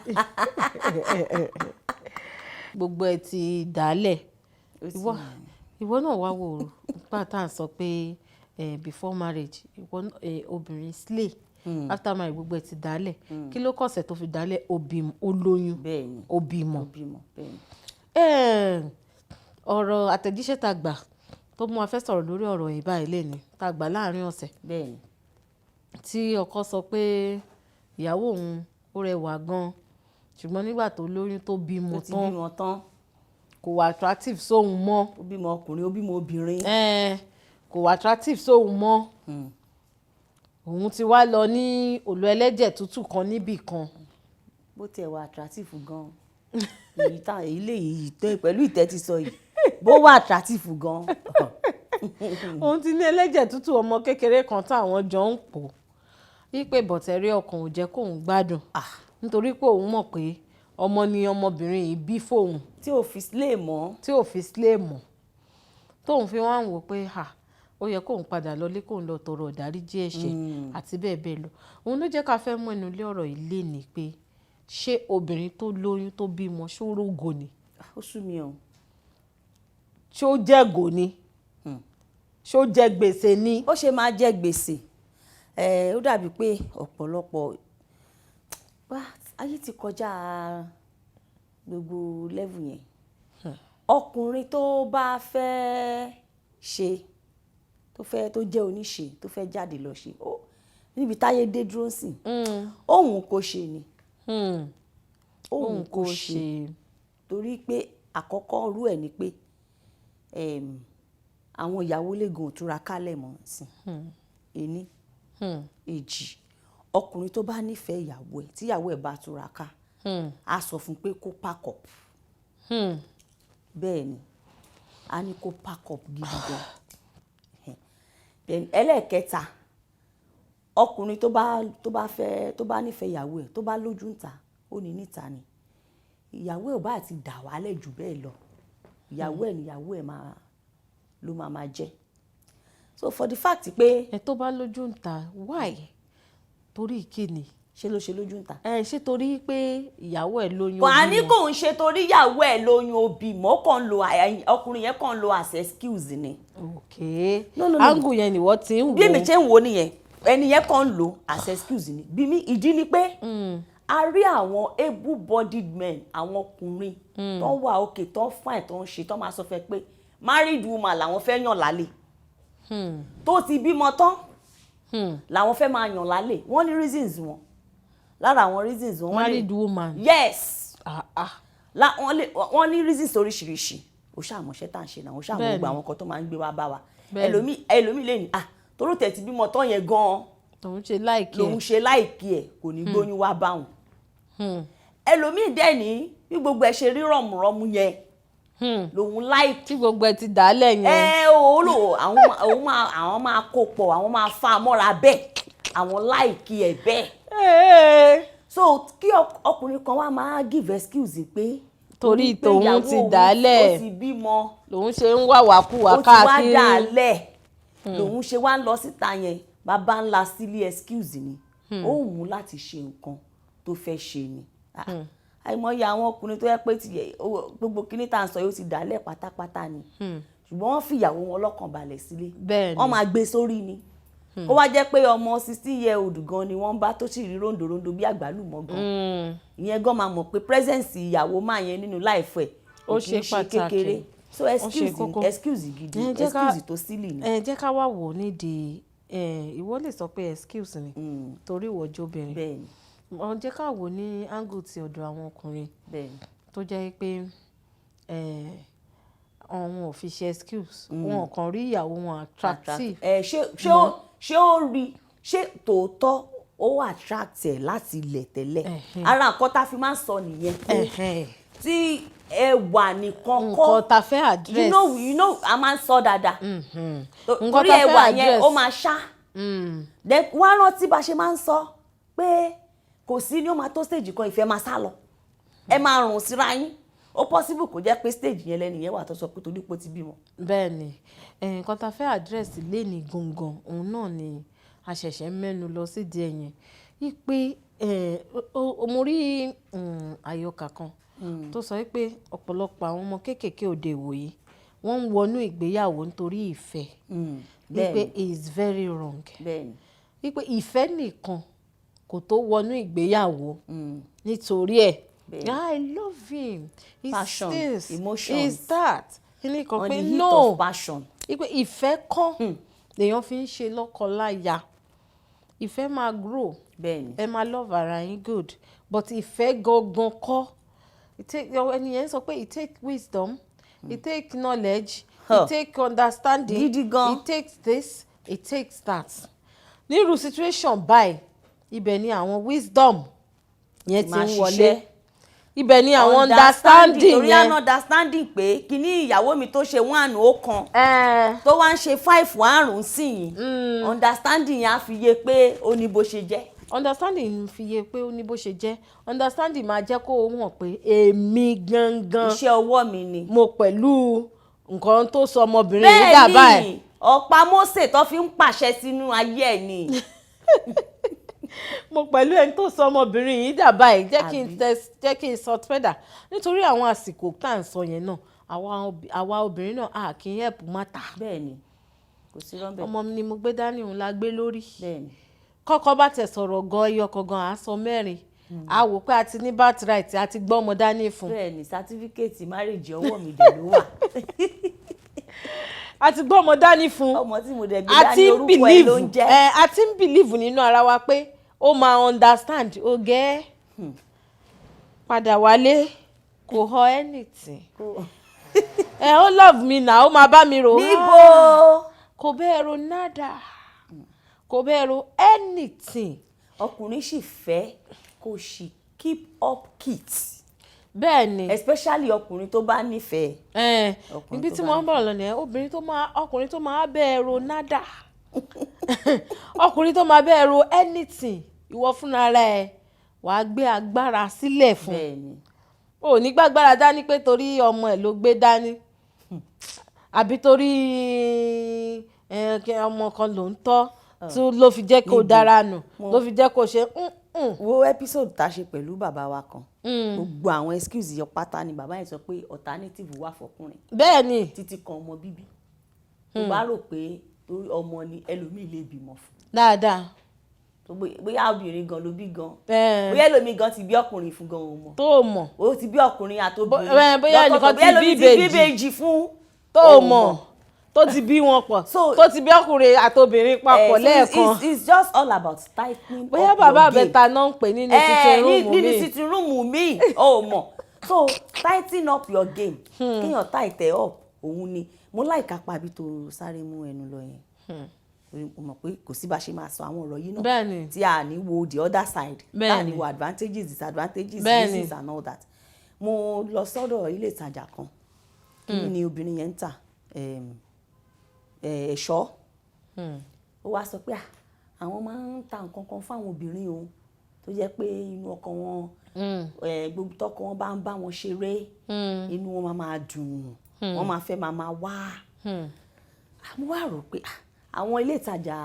Speaker 1: gbogbo ẹ̀ ti dálẹ̀. Ìwọ náà wá wò ó, nígbà tá à ń sọ pé before marriage, ìwọ obìnrin slay, after marriage gbogbo ẹ̀ ti dálẹ̀. Kí ló kọ̀sẹ̀ tó fi dálẹ̀? Ó lóyún, ó bímọ.
Speaker 7: Ó bímọ, bẹ́ẹ̀ni.
Speaker 1: Ọ̀rọ̀ àtẹ̀jíṣẹ́ tá a gbà tó mú wa fẹ́ sọ̀rọ̀ lórí ọ̀rọ̀ yìí báyìí lénìí, tá a gbà láàrin ọ̀sẹ̀, tí ọkọ sọ pé ìyàwó òun ó rẹwà gan, ṣùgbọ́n nígbà tó lóyún, tó bímọ
Speaker 7: Tó ti
Speaker 1: tán,
Speaker 7: bímọ tán,
Speaker 1: kò wà attractive sóhun mọ́.
Speaker 7: Ó bímọ ọkùnrin, ó bímọ obìnrin.
Speaker 1: Kò wà attractive sóhun mọ́. Òun ti wá lọ ní òlò ẹlẹ́jẹ̀ tútù kan níbì kan.
Speaker 7: Bó tiẹ̀ wà attractive gan, èyí tá èyí lè yìí tó pẹ̀lú ìtẹ́ ti sọ yìí, bó wà attractive gan.
Speaker 1: Òun ti ní ẹlẹ́jẹ̀ tútù, ọmọ kékeré kan táwọn jọ ń pò, wípé bọ̀tẹ̀rí ọkàn ò jẹ́ kóun gbádùn, nítorí pé òun mọ̀ pé ọmọ ni ọmọbìnrin yìí bí fóun.
Speaker 7: Tí ò fi slay mọ́.
Speaker 1: Tí ò fi slay mọ́, tóun fi wá ń wò pé ha, ó yẹ kóun padà lọlé, kóun lọ tọrọ ìdáríjì ẹ̀ṣẹ̀ àti bẹ́ẹ̀ bẹ́ẹ̀ lọ. Òun ló jẹ́ ká fẹ́ mú ẹnu lé ọ̀rọ̀ yìí lénìí pé ṣé obìnrin tó lóyún, tó bímọ, ṣó rógo ni?
Speaker 7: Ó sú mi o.
Speaker 1: Ṣó jẹ́gò ni? Ṣó jẹ gbèsè ni?
Speaker 7: Ó ṣe máa jẹ gbèsè? Ó dàbí pé ọ̀pọ̀lọpọ̀ wá, ayé ti kọjá gbogbo level yẹn. Ọkùnrin tó bá fẹ́ ṣe, tó fẹ́, tó jẹ́ oníṣe, tó fẹ́ jáde lọ ṣe, ó níbi táyé dé dúró sí, òun kò ṣe ni, òun kò ṣe, torí pé àkọ́kọ́ rú ẹ̀ ni pé àwọn ìyàwó lẹ́gùn ò túra kálẹ̀ mọ́ sí ení. Èjì, ọkùnrin tó bá nífẹ̀ẹ́ ìyàwó ẹ̀, tíyàwó ẹ̀ bá túra ká, á sọ fún pé kó pack up. Bẹ́ẹ̀ ni, a ní kó pack up gidi gan. Then ẹlẹ́ẹ̀kẹta, ọkùnrin tó bá fẹ́, tó bá nífẹ̀ẹ́ ìyàwó ẹ̀, tó bá lójú ńta, ó ní níta ni ìyàwó ẹ̀ ò bá ti dà wálẹ̀ jù bẹ́ẹ̀ lọ, ìyàwó ẹ̀ níyàwó ẹ̀ máa ló máa jẹ́. So for the fact pé
Speaker 1: Ẹ tó bá lójú ń ta, why? Torí kíni?
Speaker 7: Ṣé ló ṣe lójú ń ta?
Speaker 1: Ẹ ṣé torí pé ìyàwó ẹ̀ lóyún
Speaker 7: Kò á ní
Speaker 1: bímọ?
Speaker 7: Kò ń ṣe torí ìyàwó ẹ̀ lóyún òbí mọ́, kàn ń lo ọkùnrin yẹn kàn ń lo as excuse ni.
Speaker 1: Ok.
Speaker 7: No, no, no.
Speaker 1: Angle yẹn ni wọ́n ti ń wò.
Speaker 7: Bí èmi ṣe ń wò nìyẹn, ẹni yẹn kàn ń lò as excuse ni. Bí mi ìdí ni pé a rí àwọn able bodied men, àwọn ọkùnrin tó wà òkè, tó fine, tó ń ṣe, tó máa sọ fẹ́ pé married woman làwọn fẹ́ yàn lálẹ́, tó ti bímọ tán làwọn fẹ́ máa yàn lálẹ́. Wọ́n ní reasons wọn. Lára àwọn reasons wọn, wọ́n ní-
Speaker 1: Married woman?
Speaker 7: Yes.
Speaker 1: Ah ah.
Speaker 7: Wọ́n ní reasons oríṣiríṣi. O ṣàmọ̀ṣẹ́ tá à ń ṣe náà, o ṣàmọ̀ gbogbo àwọn kan tó máa ń gbé wá bá wa. Ẹlòmíì lè ní, ah, toró tẹ̀ ti bímọ tán yẹn gan-an
Speaker 1: Tòun ṣe like
Speaker 7: lòun
Speaker 1: ẹ̀.
Speaker 7: ṣe like ẹ̀, kò ní gbóyún wá bá òun. Ẹlòmíì dẹ̀ ní bí gbogbo ẹ̀ ṣe rí rọ̀mùrọ̀mù yẹn lòun like.
Speaker 1: Tí gbogbo ẹ ti dàálẹ̀ yẹn.
Speaker 7: Ẹ o lò àwọn òun máa àwọn máa kó pọ̀, àwọn máa fa mọ́ra bẹ́ẹ̀, àwọn like ẹ̀ bẹ́ẹ̀. So kí ọkùnrin kan wá máa give excuse pé
Speaker 1: Torí
Speaker 7: pé
Speaker 1: tòun
Speaker 7: ìyàwó
Speaker 1: ti
Speaker 7: òun
Speaker 1: dàálẹ̀.
Speaker 7: ó ti bímọ,
Speaker 1: Lòun ṣe ń wà wàkúwà
Speaker 7: ó ti wá
Speaker 1: káàkiri.
Speaker 7: dàálẹ̀ lòun ṣe wá ń lọ síta yẹn, bàbá ńlá sílé excuse ni. Ó wù ú láti ṣe nǹkan tó fẹ́ ṣe ni. Ah, àìmọye àwọn ọkùnrin tó yẹ pé ti gbogbo kíní tá à ń sọ yóò ti dàálẹ̀ pátápátá ni, ṣùgbọ́n wọ́n fìyàwó wọn lọ́kàn balẹ̀ sílé. Wọ́n máa gbé sórí ni. Kó wá jẹ́ pé ọmọ 16 year old gan ni wọ́n bá tó sì rí ròǹdòròǹdò bí àgbálùmọ̀ gan, ìyẹn gan máa mọ̀ pé presence ìyàwó máa yẹn nínú life ẹ̀
Speaker 1: Ó
Speaker 7: kò kí
Speaker 1: ṣe
Speaker 7: ń ṣe
Speaker 1: pàtàkì.
Speaker 7: kékeré. So
Speaker 1: Ó ṣe
Speaker 7: excuse,
Speaker 1: kókó.
Speaker 7: excuse gidi,
Speaker 1: Ẹ jẹ́
Speaker 7: excuse tó silly ni.
Speaker 1: Ẹ jẹ́ ká wá wò ó nídìí ẹ, ìwọ lè sọ pé excuse ni torí ìwọ jóbìnrin. Ọ jẹ́ ká wò ó ní angle ti ọ̀dọ̀ àwọn ọkùnrin tó jẹ́ pé àwọn ò fi ṣe excuse, wọn kàn rí ìyàwó wọn attractive.
Speaker 7: Ẹ ṣé ó rí, ṣé tòótọ́ ó attract ẹ̀ láti ilẹ̀ tẹ́lẹ̀? Ara nǹkan tá a fi máa ń sọ nìyẹn pé tí ẹwà nìkan kọ́.
Speaker 1: Nǹkan tá fẹ́ address.
Speaker 7: You know a máa ń sọ dáadáa.
Speaker 1: Nǹkan
Speaker 7: Torí
Speaker 1: tá fẹ́
Speaker 7: ẹwà yẹn
Speaker 1: address.
Speaker 7: ó máa ṣá. Then wá rántí bá ṣe máa ń sọ pé kò sí ní ó máa tó stage kan, ìfẹ́ máa sá lọ, ẹ máa rùn síra yín. Ó possible kó jẹ́ pé stage yẹn lẹ́nu yẹn wà tó sọ pé torí pé ó ti bímọ.
Speaker 1: Bẹ́ẹ̀ ni. Nǹkan tá fẹ́ address léni gangan, òun náà ni a ṣẹ̀ṣẹ̀ ń mẹ́nu lọ sídìí ẹ̀ yẹn wípé mo rí àyọkà kan tó sọ wípé ọ̀pọ̀lọpọ̀ àwọn ọmọ kéékèèké òde ìwòyí, wọ́n ń wọnú ìgbéyàwó nítorí ìfẹ́, wípé is very wrong, wípé ìfẹ́ nìkan kò tó wọnú ìgbéyàwó nítorí ẹ̀. I love him, he's
Speaker 7: Passion,
Speaker 1: this,
Speaker 7: emotions.
Speaker 1: He's that, kíní kan
Speaker 7: On
Speaker 1: pé
Speaker 7: the heat
Speaker 1: no
Speaker 7: of passion.
Speaker 1: Wípé ìfẹ́ kọ́ lèèyàn fi ń ṣe lọ́kọ-láya. Ìfẹ́ máa grow, ẹ máa love ara yín, good, but ìfẹ́ gangan kọ́. It take, ẹni yẹn sọ pé it take wisdom, it take knowledge, it take understanding,
Speaker 7: Gidi gan.
Speaker 1: it takes this, it takes that. Nírú situation báyìí, ibẹ̀ ni àwọn wisdom yẹn ti
Speaker 7: Máa
Speaker 1: ń wọlé,
Speaker 7: ṣiṣẹ́.
Speaker 1: Ibẹ̀ ni àwọn understanding
Speaker 7: Torí
Speaker 1: yẹn.
Speaker 7: Àná understanding pé kíní ìyàwó mi tó ṣe one ó kan tó wá ń ṣe five àrùn sí yìí, understanding yẹn á fi yé pé ó ní bó ṣe jẹ́.
Speaker 1: Understanding fi yé pé ó ní bó ṣe jẹ́. Understanding máa jẹ́ kó o mọ̀ pé èmi gangan,
Speaker 7: Iṣẹ́ ọwọ́ mi ni.
Speaker 1: mo pẹ̀lú nǹkan tó sọ ọmọbìnrin yìí dà
Speaker 7: Bẹ́ẹ̀
Speaker 1: báyìí.
Speaker 7: ni, ọ̀pá Mósè tó fi ń pàṣẹ sínú ayé ẹ̀ ni.
Speaker 1: Mo pẹ̀lú ẹni tó sọ ọmọbìnrin yìí dà báyìí. Jẹ́ kí n
Speaker 7: Àbí?
Speaker 1: Jẹ́ kí n sọ fẹ́dà nítorí àwọn àsìkò tá à ń sọ yẹn náà, àwa obìnrin náà, a kì í help matter.
Speaker 7: Bẹ́ẹ̀ ni, kò sí rọ́ńbẹ́.
Speaker 1: Ọmọ mi ni mo gbé dání, òun la gbé lórí. Kọ́kọ́ bá tẹ̀ sọ̀rọ̀ gan, ẹyọ kan gan, à á sọ mẹ́rin, a wò pé a ti ní birthright, a ti gbọ́ ọmọ dání fún un.
Speaker 7: Bẹ́ẹ̀ ni, certificate marriage ọwọ́ mi dẹ̀ ló wà.
Speaker 1: A ti gbọ́ ọmọ dání fún un.
Speaker 7: Ọmọ tí mo dẹ̀ gbé
Speaker 1: A
Speaker 7: dání,
Speaker 1: ti ń
Speaker 7: orúkọ ẹ̀ ló
Speaker 1: believe
Speaker 7: ń jẹ́.
Speaker 1: Ẹ a ti ń believe nínú ara wa pé ó máa understand. Ó gẹ́ padà wálé, kò họ anything. Ẹ ó love me na, ó máa bá mi rò.
Speaker 7: Níbo?
Speaker 1: Kò bẹ́ẹ̀ ro nada, kò bẹ́ẹ̀ ro anything.
Speaker 7: Ọkùnrin sì fẹ́ kó sì keep up kit.
Speaker 1: Bẹ́ẹ̀ ni.
Speaker 7: Especially ọkùnrin tó bá nífẹ̀ẹ́.
Speaker 1: Ẹ
Speaker 7: Ọkùnrin
Speaker 1: ibi
Speaker 7: tó
Speaker 1: tí
Speaker 7: bá
Speaker 1: mo ń bọ̀ lọ nìyẹn. Obìnrin tó máa, ọkùnrin tó máa bẹ́ẹ̀ ro nada, ọkùnrin tó máa bẹ́ẹ̀ ro anything, ìwọ fúnra rẹ wàá gbé agbára sílẹ̀ fún. O ní gbàgbára dání pé torí ọmọ ẹ̀ ló gbé dání, àbí torí ẹ, kí ọmọ kan ló ń tọ́ tí ló fi jẹ́ kó
Speaker 7: Níbo?
Speaker 1: dára nù, ló fi jẹ́ kó ṣe.
Speaker 7: Wo episode tá a ṣe pẹ̀lú bàbá wa kan, gbogbo àwọn excuse yẹn pátá ni bàbá yẹn sọ pé alternative wà fọkùnrin,
Speaker 1: Bẹ́ẹ̀ ni.
Speaker 7: títí kan ọmọ bíbí. Tó bá rò pé torí ọmọ ni, ẹlòmíì lè bímọ fún, tó bóyá obìnrin gan ló bí gan, bóyá ẹlòmíì gan ti bí ọkùnrin fún gan, òun mọ̀.
Speaker 1: Tó o mọ̀.
Speaker 7: Ó ti bí ọkùnrin àtobìnrin
Speaker 1: Bóyá
Speaker 7: lọ́tọ̀ọ̀tọ̀,
Speaker 1: ẹnìkan
Speaker 7: bóyá
Speaker 1: ti bí
Speaker 7: ẹlòmíì ti bí
Speaker 1: ìbejì.
Speaker 7: Ìbejì fún,
Speaker 1: Tó o
Speaker 7: òun
Speaker 1: mọ̀, tó ti bí wọn pọ̀, tó ti bí ọkùnrin àtobìnrin papọ̀
Speaker 7: So
Speaker 1: lẹ́ẹ̀kan.
Speaker 7: it's just all about tightening
Speaker 1: Bóyá
Speaker 7: up
Speaker 1: bàbá
Speaker 7: your game.
Speaker 1: àbẹ̀ta náà ń pè nínú sitting room
Speaker 7: Nínú
Speaker 1: mi.
Speaker 7: sitting room mi, ó mọ̀. So tighten up your game, kéèyàn tight ẹ̀ up, òun ni mo like apá bí tó sáré mú ẹnu lọ yẹn, torí mo mọ̀ pé kò sí bá ṣe máa sọ àwọn ọ̀rọ̀ yìí náà tí a ní wo the other side, tá a ní wo advantages, disadvantages, reasons and all that. Mo lọ sọ́dọ̀ ilé ìtajà kan. Kí ni obìnrin yẹn ń tà? Ẹ̀ṣọ́. Ó wá sọ pé, "Ah, àwọn máa ń ta nǹkan kan fáwọn obìnrin o, tó jẹ́ pé inú ọkọ wọn, gbogbo tọkọ wọn bá ń bá wọn ṣeré, inú wọn máa máa dùn, wọ́n máa fẹ́ máa máa wá." Mo wá rò pé, ah, àwọn ilé ìtajà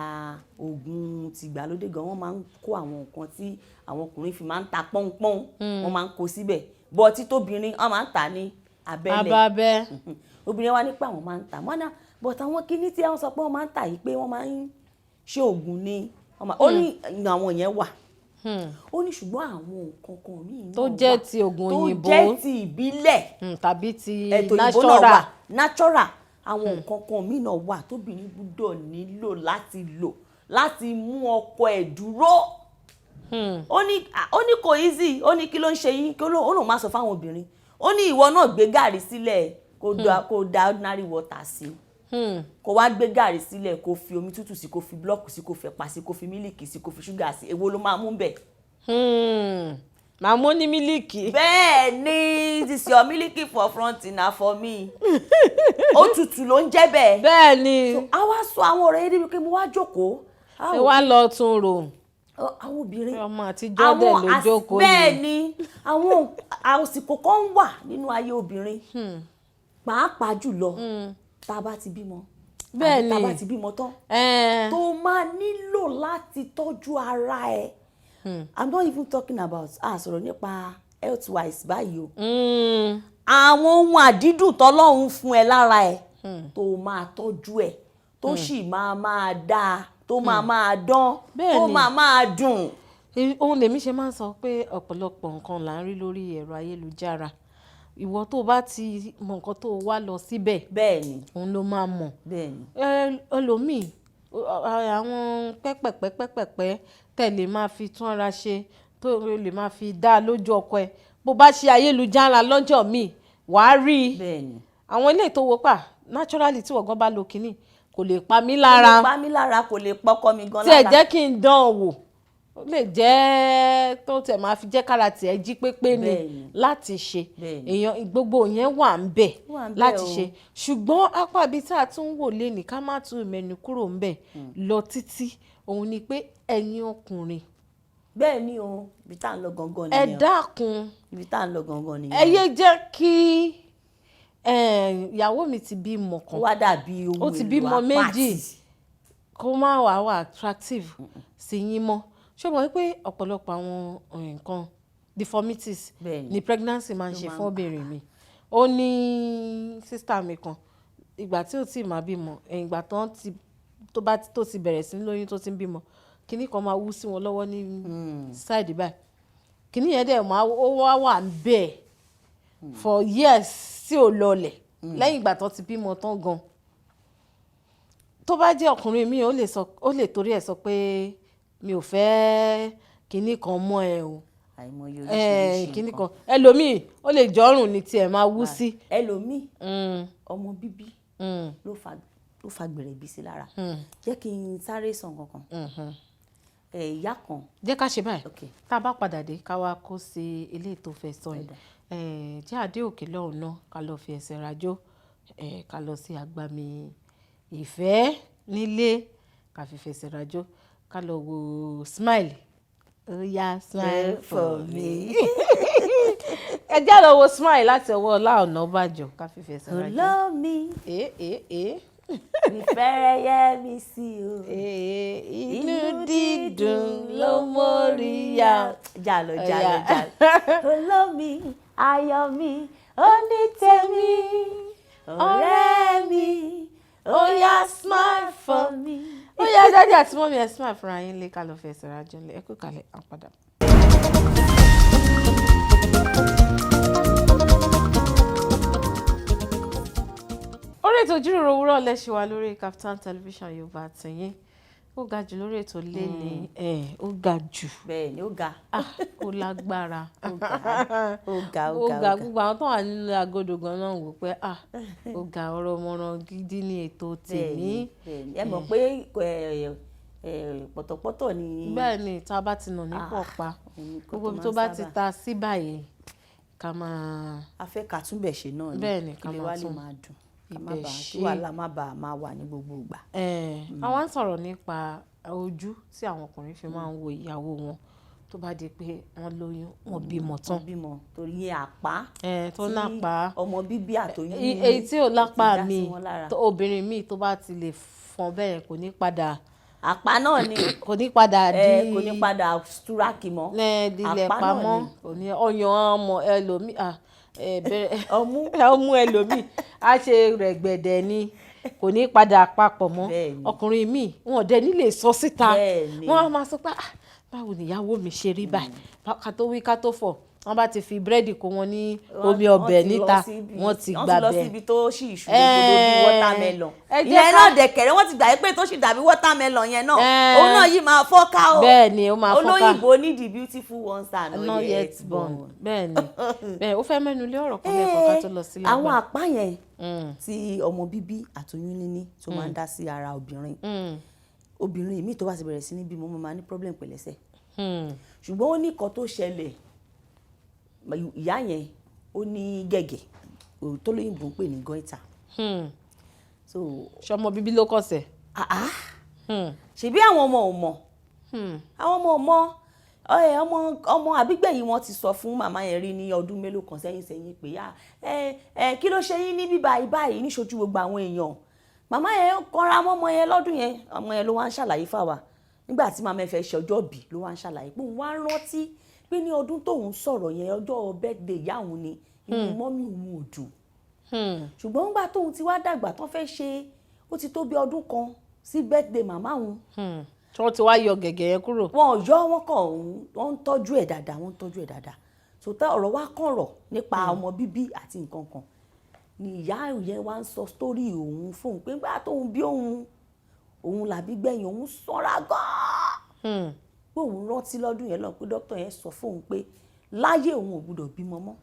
Speaker 7: oògùn tìgbàlódé gan, wọ́n máa ń kó àwọn nǹkan tí àwọn ọkùnrin fi máa ń ta pọ́npọ́n, wọ́n máa ń kó síbẹ̀ bọ́ títóbìnrin, wọ́n máa ń tà ní abẹ́lẹ̀.
Speaker 1: Abábẹ́.
Speaker 7: Obìnrin wa ní pé àwọn máa ń tà mọ́nà, but àwọn kinní tí wọ́n sọ pé wọ́n máa ń tà yìí, pé wọ́n máa ń ṣe oògùn ni ó ní àwọn yẹn wà. Ó ní ṣùgbọ́n àwọn nǹkan kan míì náà
Speaker 1: Tó jẹ́
Speaker 7: wà
Speaker 1: ti oògùn
Speaker 7: tó
Speaker 1: òyìnbó.
Speaker 7: jẹ́ ti ìbílẹ̀,
Speaker 1: Tàbí ti
Speaker 7: ètò òyìnbó náà wà,
Speaker 1: natural.
Speaker 7: Natural. Àwọn nǹkan kan míì náà wà tóbìnrin gbúdọ̀ nílò láti lò láti mú ọkọ ẹ̀ dúró. Ó ní kò easy. Ó ní kí ló ń ṣe yín? Kí ó lóun máa sọ fáwọn obìnrin. Ó ní ìwọ náà gbé gàrí sílẹ̀, kó da ordinary water sí, kó wá gbé gàrí sílẹ̀, kó fi omi tútù sí, kó fi block sí, kó fẹ̀pà sí, kó fi mílìkì sí, kó fi ṣúgà sí. Èwo ló máa mú bẹ̀?
Speaker 1: Màá mú ní mílíkì.
Speaker 7: Bẹ́ẹ̀ ni. This your mílíkì for front na for me. Ó tutù ló ń jẹ́ bẹ́ẹ̀.
Speaker 1: Bẹ́ẹ̀ ni.
Speaker 7: So a wá sọ àwọn ọ̀rọ̀ yẹn débi pé mo wá jókòó.
Speaker 1: Ẹ wá lọ tún rò.
Speaker 7: Àwọn obìnrin,
Speaker 1: Ọmọ àtijọ́ dẹ̀ ló jókòó.
Speaker 7: Bẹ́ẹ̀ ni, àwọn àsìkò kan wà nínú ayé obìnrin, pàápàá jùlọ tá a bá ti bímọ, àbí tá a bá ti bímọ tán, tó máa nílò láti tọ́jú ara ẹ̀. I'm not even talking about, a sọ̀rọ̀ nípa health wise báyìí o, àwọn ohun àdídùn tọ́lọ́run fún ẹ lára ẹ, tó máa tọ́jú ẹ, tó sì máa máa dáa, tó máa máa dán, tó máa máa dùn.
Speaker 1: Ohun lèmi ṣe máa ń sọ pé ọ̀pọ̀lọpọ̀ nǹkan là ń rí lórí ẹ̀rọ ayélujára. Ìwọ tó bá ti mọ nǹkan tó wá lọ síbẹ̀, òun ló máa mọ̀. Ẹlòmíì, àwọn pẹ́pẹ̀pẹ́ pẹ́pẹ̀pẹ́ tẹ̀ lè máa fi tún ara ṣe, tó lè máa fi dá lójú ọkọ ẹ, bó bá ṣe ayélujára lọ́jọ́ míì, wàá rí i. Àwọn ilé tó wọ́ pa naturally, tí wọ́n gan bá lo kínní, kò lè pa mí lára.
Speaker 7: Kò lè pa mí lára, kò lè pọ́kọ mi gan
Speaker 1: Tí ẹ
Speaker 7: lára.
Speaker 1: jẹ́ kí n dán an wò, ó lè jẹ́ tó tẹ̀ máa fi jẹ́ kára tiẹ̀ jí pépé ni láti ṣe. Èèyàn gbogbo yẹn wà ń bẹ̀
Speaker 7: Wà ń bẹ̀
Speaker 1: láti
Speaker 7: o.
Speaker 1: ṣe. Ṣùgbọ́n apá ibi tá a tún wò lé ní, ká má tún mẹ́nu kúrò ń bẹ̀ lọ títí, òun ni pé ẹ̀yin ọkùnrin,
Speaker 7: Bẹ́ẹ̀ ni o, ibi tá à ń lọ gangan
Speaker 1: ẹ
Speaker 7: nìyẹn.
Speaker 1: dákun,
Speaker 7: Ibi tá à ń lọ gangan nìyẹn.
Speaker 1: ẹ yé jẹ́ kí ìyàwó mi ti bímọ
Speaker 7: Ó
Speaker 1: kan,
Speaker 7: wá dàbí ohun
Speaker 1: ó ti
Speaker 7: èlò
Speaker 1: bímọ
Speaker 7: apáti.
Speaker 1: méjì, kó má wàá wà attractive sí yín mọ́. Ṣé o mọ̀ wípé ọ̀pọ̀lọpọ̀ àwọn nǹkan deformities ni pregnancy máa ń
Speaker 7: Ló
Speaker 1: ṣe
Speaker 7: máa ń
Speaker 1: fún obìnrin mi? Ó ní sister mi kan, ìgbà tí ó ti máa bímọ, ìgbà tó ti tó bá tó ti bẹ̀rẹ̀ sí ní lóyún, tó ti ń bímọ, kinní kan máa wú sí wọn lọ́wọ́ ní side báyìí. Kinní yẹn dẹ̀ máa ó wá wà ń bẹ̀ for years tí ò lọlẹ̀ lẹ́yìn ìgbà tó ti bímọ tán gan. Tó bá jẹ́ ọkùnrin mi, ó lè sọ, ó lè torí ẹ̀ sọ pé mi ò fẹ́ kinní kan mọ́ ẹ o.
Speaker 7: Àìmọye oríṣiríṣi
Speaker 1: Kinní
Speaker 7: nǹkan.
Speaker 1: kan, ẹlòmíì, ó lè jọ́rùn ní tiẹ̀ máa wú sí.
Speaker 7: Ẹlòmíì, ọmọ bíbí ló fa gbèrèbí sí lára. Jẹ́ kí n sáré sọ nǹkan kan. Ìyá kan.
Speaker 1: Jẹ́ ká ṣe báyìí.
Speaker 7: Ok.
Speaker 1: Tá a bá padà dé, ká wá kó sí ilé tó fẹ́ sọ yìí. Jẹ́ àdé òkè lọ́hùn náà, ká lọ fi ẹsẹ̀ rajó, ká lọ sí agbami ìfẹ́ nílé, ká fi fẹsẹ̀ rajó, ká lọ wo Smile. Ó yá, smile for me. Ẹ jẹ́ lọ wo Smile láti ọwọ́ Ọlá Ọ̀nàbàjọ́, ká fi fẹsẹ̀ rajó.
Speaker 7: Olómi
Speaker 1: Eh, eh, eh.
Speaker 7: ìfẹ́ yẹ mi sí o.
Speaker 1: Inú dídùn ló mórí. Yá.
Speaker 7: Jalo, jalo,
Speaker 1: Ọ̀yá.
Speaker 7: Jalo. Olómi, ayọ̀ mi, onítẹ̀mí, ọ̀rẹ́ mi,
Speaker 1: Ó yá, smile for
Speaker 7: me.
Speaker 1: Ó yá, daddy àti mummy, ẹ smile fúnra yín lé, ká lọ fẹsẹ̀ rájọ́ lé. Ẹ kú kalẹ̀, à ń padà. Orí ètò ìjíròrò òwúrọ̀ lẹ́ṣẹ̀ wa lórí Kaftan Television Yorùbá tìyín. Ó ga jù lórí ètò léni ẹ̀, ó ga jù.
Speaker 7: Bẹ́ẹ̀ ni, ó ga.
Speaker 1: Ah, ó lágbára.
Speaker 7: Ó ga, ó ga, ó
Speaker 1: Ó
Speaker 7: ga,
Speaker 1: ga.
Speaker 7: ó ga.
Speaker 1: Gbogbo àwọn tó wà nínú agodo gan náà wò pé, ah, ó ga. Ọ̀rọ̀ mọ̀ràn gidi ní ètò tèmi.
Speaker 7: Bẹ́ẹ̀ni, ẹ mọ̀ pé pọ̀tọ̀pọ̀tọ̀ ni.
Speaker 1: Bẹ́ẹ̀ ni, tá a bá ti nà ní pọ̀ pa
Speaker 7: Òun nǹkan
Speaker 1: gbogbo ibi
Speaker 7: tó
Speaker 1: tó
Speaker 7: máa ń
Speaker 1: bá ti
Speaker 7: sábà.
Speaker 1: ta sí báyìí, ká máa
Speaker 7: A fẹ́ ká túnbẹ̀ ṣe náà ni.
Speaker 1: Bẹ́ẹ̀ ni, ká
Speaker 7: kí lè
Speaker 1: máa
Speaker 7: wá lè
Speaker 1: tún
Speaker 7: máa dùn, ká má
Speaker 1: ibẹ̀
Speaker 7: bàa
Speaker 1: ṣe.
Speaker 7: kí wàhálà má bàa máa wà ní gbogbo ìgbà.
Speaker 1: Àwa ń sọ̀rọ̀ nípa ojú tí àwọn ọkùnrin fi máa ń wo ìyàwó wọn tó bá di pé wọ́n lóyún, wọ́n bímọ tán.
Speaker 7: Wọ́n bímọ torí yẹn àpá
Speaker 1: tó
Speaker 7: tí
Speaker 1: nápa
Speaker 7: ọmọ bíbí àtòyún níní
Speaker 1: èyí tí ò lápá
Speaker 7: ti dá sí
Speaker 1: mi
Speaker 7: wọn lára.
Speaker 1: Obìnrin míì tó bá ti lè fọn bẹ́ẹ̀, kò ní padà
Speaker 7: Àpá náà ni.
Speaker 1: Kò ní padà di
Speaker 7: Kò ní padà túrákì mọ́.
Speaker 1: Dilẹ̀
Speaker 7: Àpá náà
Speaker 1: pamọ́
Speaker 7: ni.
Speaker 1: Kò ní ọyàn ọmọ ẹlòmíì, ah, bẹ̀rẹ̀
Speaker 7: Ọmú.
Speaker 1: Ọmú ẹlòmíì á ṣe rẹ̀gbẹ̀dẹ̀ ni, kò ní padà papọ̀ mọ́. Ọkùnrin míì, wọn ò dẹ̀ ní lè sọ síta. Wọ́n á máa sọ pé, "Ah, báwo ni ìyàwó mi ṣe rí báyìí?" Ká tó wí ká tó fọ̀, wọ́n bá ti fi búrẹ́dì kó wọn ní omi ọbẹ̀
Speaker 7: Wọ́n ti lọ
Speaker 1: níta, wọ́n ti
Speaker 7: wọ́n ti lọ
Speaker 1: gbàbẹ̀.
Speaker 7: síbi tó sì ìṣòro gbogbo bíi watermelon.
Speaker 1: Ẹ jẹ́
Speaker 7: Ìyẹn náà dẹ̀kẹ̀rẹ̀, wọ́n ti gbà pé tó sì dàbí watermelon yẹn náà, òun náà yìí máa fọ́ká o.
Speaker 1: Bẹ́ẹ̀ ni, ó máa fọ́ká.
Speaker 7: Olóyìnbó ní "The beautiful ones are not
Speaker 1: not
Speaker 7: yet born."
Speaker 1: Bẹ́ẹ̀ ni, bẹ́ẹ̀. Ó fẹ́ mẹ́nu lé ọ̀rọ̀ kan lẹ́ẹ̀kan ká tó lọ sílé
Speaker 7: Àwọn
Speaker 1: agbára.
Speaker 7: àpá yẹn tí ọmọ bíbí àtoyún níní tó máa ń dá sí ara obìnrin, obìnrin míì tó bá ti bẹ̀rẹ̀ sí ní bímọ, ó máa ní problem pẹ̀lẹ́sẹ̀. Ṣùgbọ́n ó ní kan tó ṣẹlẹ̀, ìyá yẹn ó ní gẹ̀gẹ̀ tó lóyìnbó ń pè ní goiter. So
Speaker 1: Ṣọmọ bíbí ló kọsẹ̀?
Speaker 7: Ah ah, ṣebí àwọn ọmọ ò mọ̀, àwọn ọmọ ò mọ̀. Ẹ, ọmọ ọmọ àbígbẹ̀yìn wọn ti sọ fún màmá yẹn rí ní ọdún mélòó kan sẹ́yìn sẹ́yìn pé, "Ah, ẹ ẹ, kí ló ṣe yín ní bíbá báyìí níṣojú gbogbo àwọn èèyàn?" Màmá yẹn kọra mọ́mọ yẹn lọ́dún yẹn. Ọmọ yẹn ló wá ń ṣàlàyé fáwa nígbà tí màmá yẹn fẹ́ ṣe ọjọ́ bí, ló wá ń ṣàlàyé pé òun wá rántí pé ní ọdún tóun sọ̀rọ̀ yẹn, ọjọ́ birthday ìyá òun ni, inú mummy òun ò dùn. Ṣùgbọ́n nígbà tóun ti wá dàgbà tán, fẹ́ ṣe, ó ti tó bí ọdún kan sí birthday màmá òun.
Speaker 1: Tí wọ́n ti wá yọ gẹ̀gẹ̀ yẹn kúrò?
Speaker 7: Wọn ò yọ, wọn kàn ń wọ́n ń tọ́jú ẹ̀ dáadáa, wọ́n ń tọ́jú ẹ̀ dáadáa. So tá ọ̀rọ̀ wa kàn rọ̀ nípa ọmọ bíbí àti nǹkan kan ni ìyá yẹn wá ń sọ story òun fóun pé nígbà tóun bí òun, òun làbí gbẹ̀yìn, òun sanra gan-an, pé òun rántí lọ́dún yẹn lọ pé dókítà yẹn sọ fóun pé láyé òun ò gbúdọ̀ bímọ mọ́,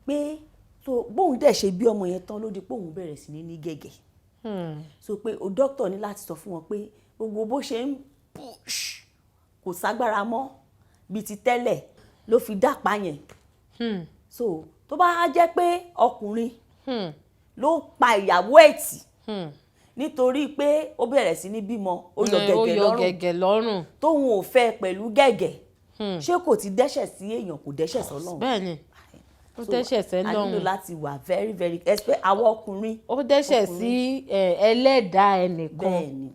Speaker 7: pé so bóun dẹ̀ ṣe bí ọmọ yẹn tán ló di pé òun bẹ̀rẹ̀ sí ní ní gẹ̀gẹ̀. So pé o dókítà ní láti sọ fún wọn pé gbogbo bó ṣe ń push, kò ságbára mọ́ bíi ti tẹ́lẹ̀, ló fi dápá yẹn. So tó bá jẹ́ pé ọkùnrin ló pa ìyàwó ẹ̀ tì nítorí pé ó bẹ̀rẹ̀ sí ní bímọ, ó yọ
Speaker 1: Ó
Speaker 7: gẹ̀gẹ̀
Speaker 1: yọ
Speaker 7: lọ́rùn,
Speaker 1: gẹ̀gẹ̀ lọ́rùn,
Speaker 7: tóun ò fẹ́ pẹ̀lú gẹ̀gẹ̀, ṣé kò ti dẹ́ṣẹ̀ sí èèyàn, kò dẹ́ṣẹ̀ sọ́lọ́run?
Speaker 1: Bẹ́ẹ̀ ni, ó
Speaker 7: So,
Speaker 1: dẹ́ṣẹ̀
Speaker 7: a nílò
Speaker 1: sẹ́lọ́run.
Speaker 7: láti wà very very àwọn ọkùnrin.
Speaker 1: Ó dẹ́ṣẹ̀ sí ẹlẹ́dàá ẹnìkan.
Speaker 7: Bẹ́ẹ̀ ni.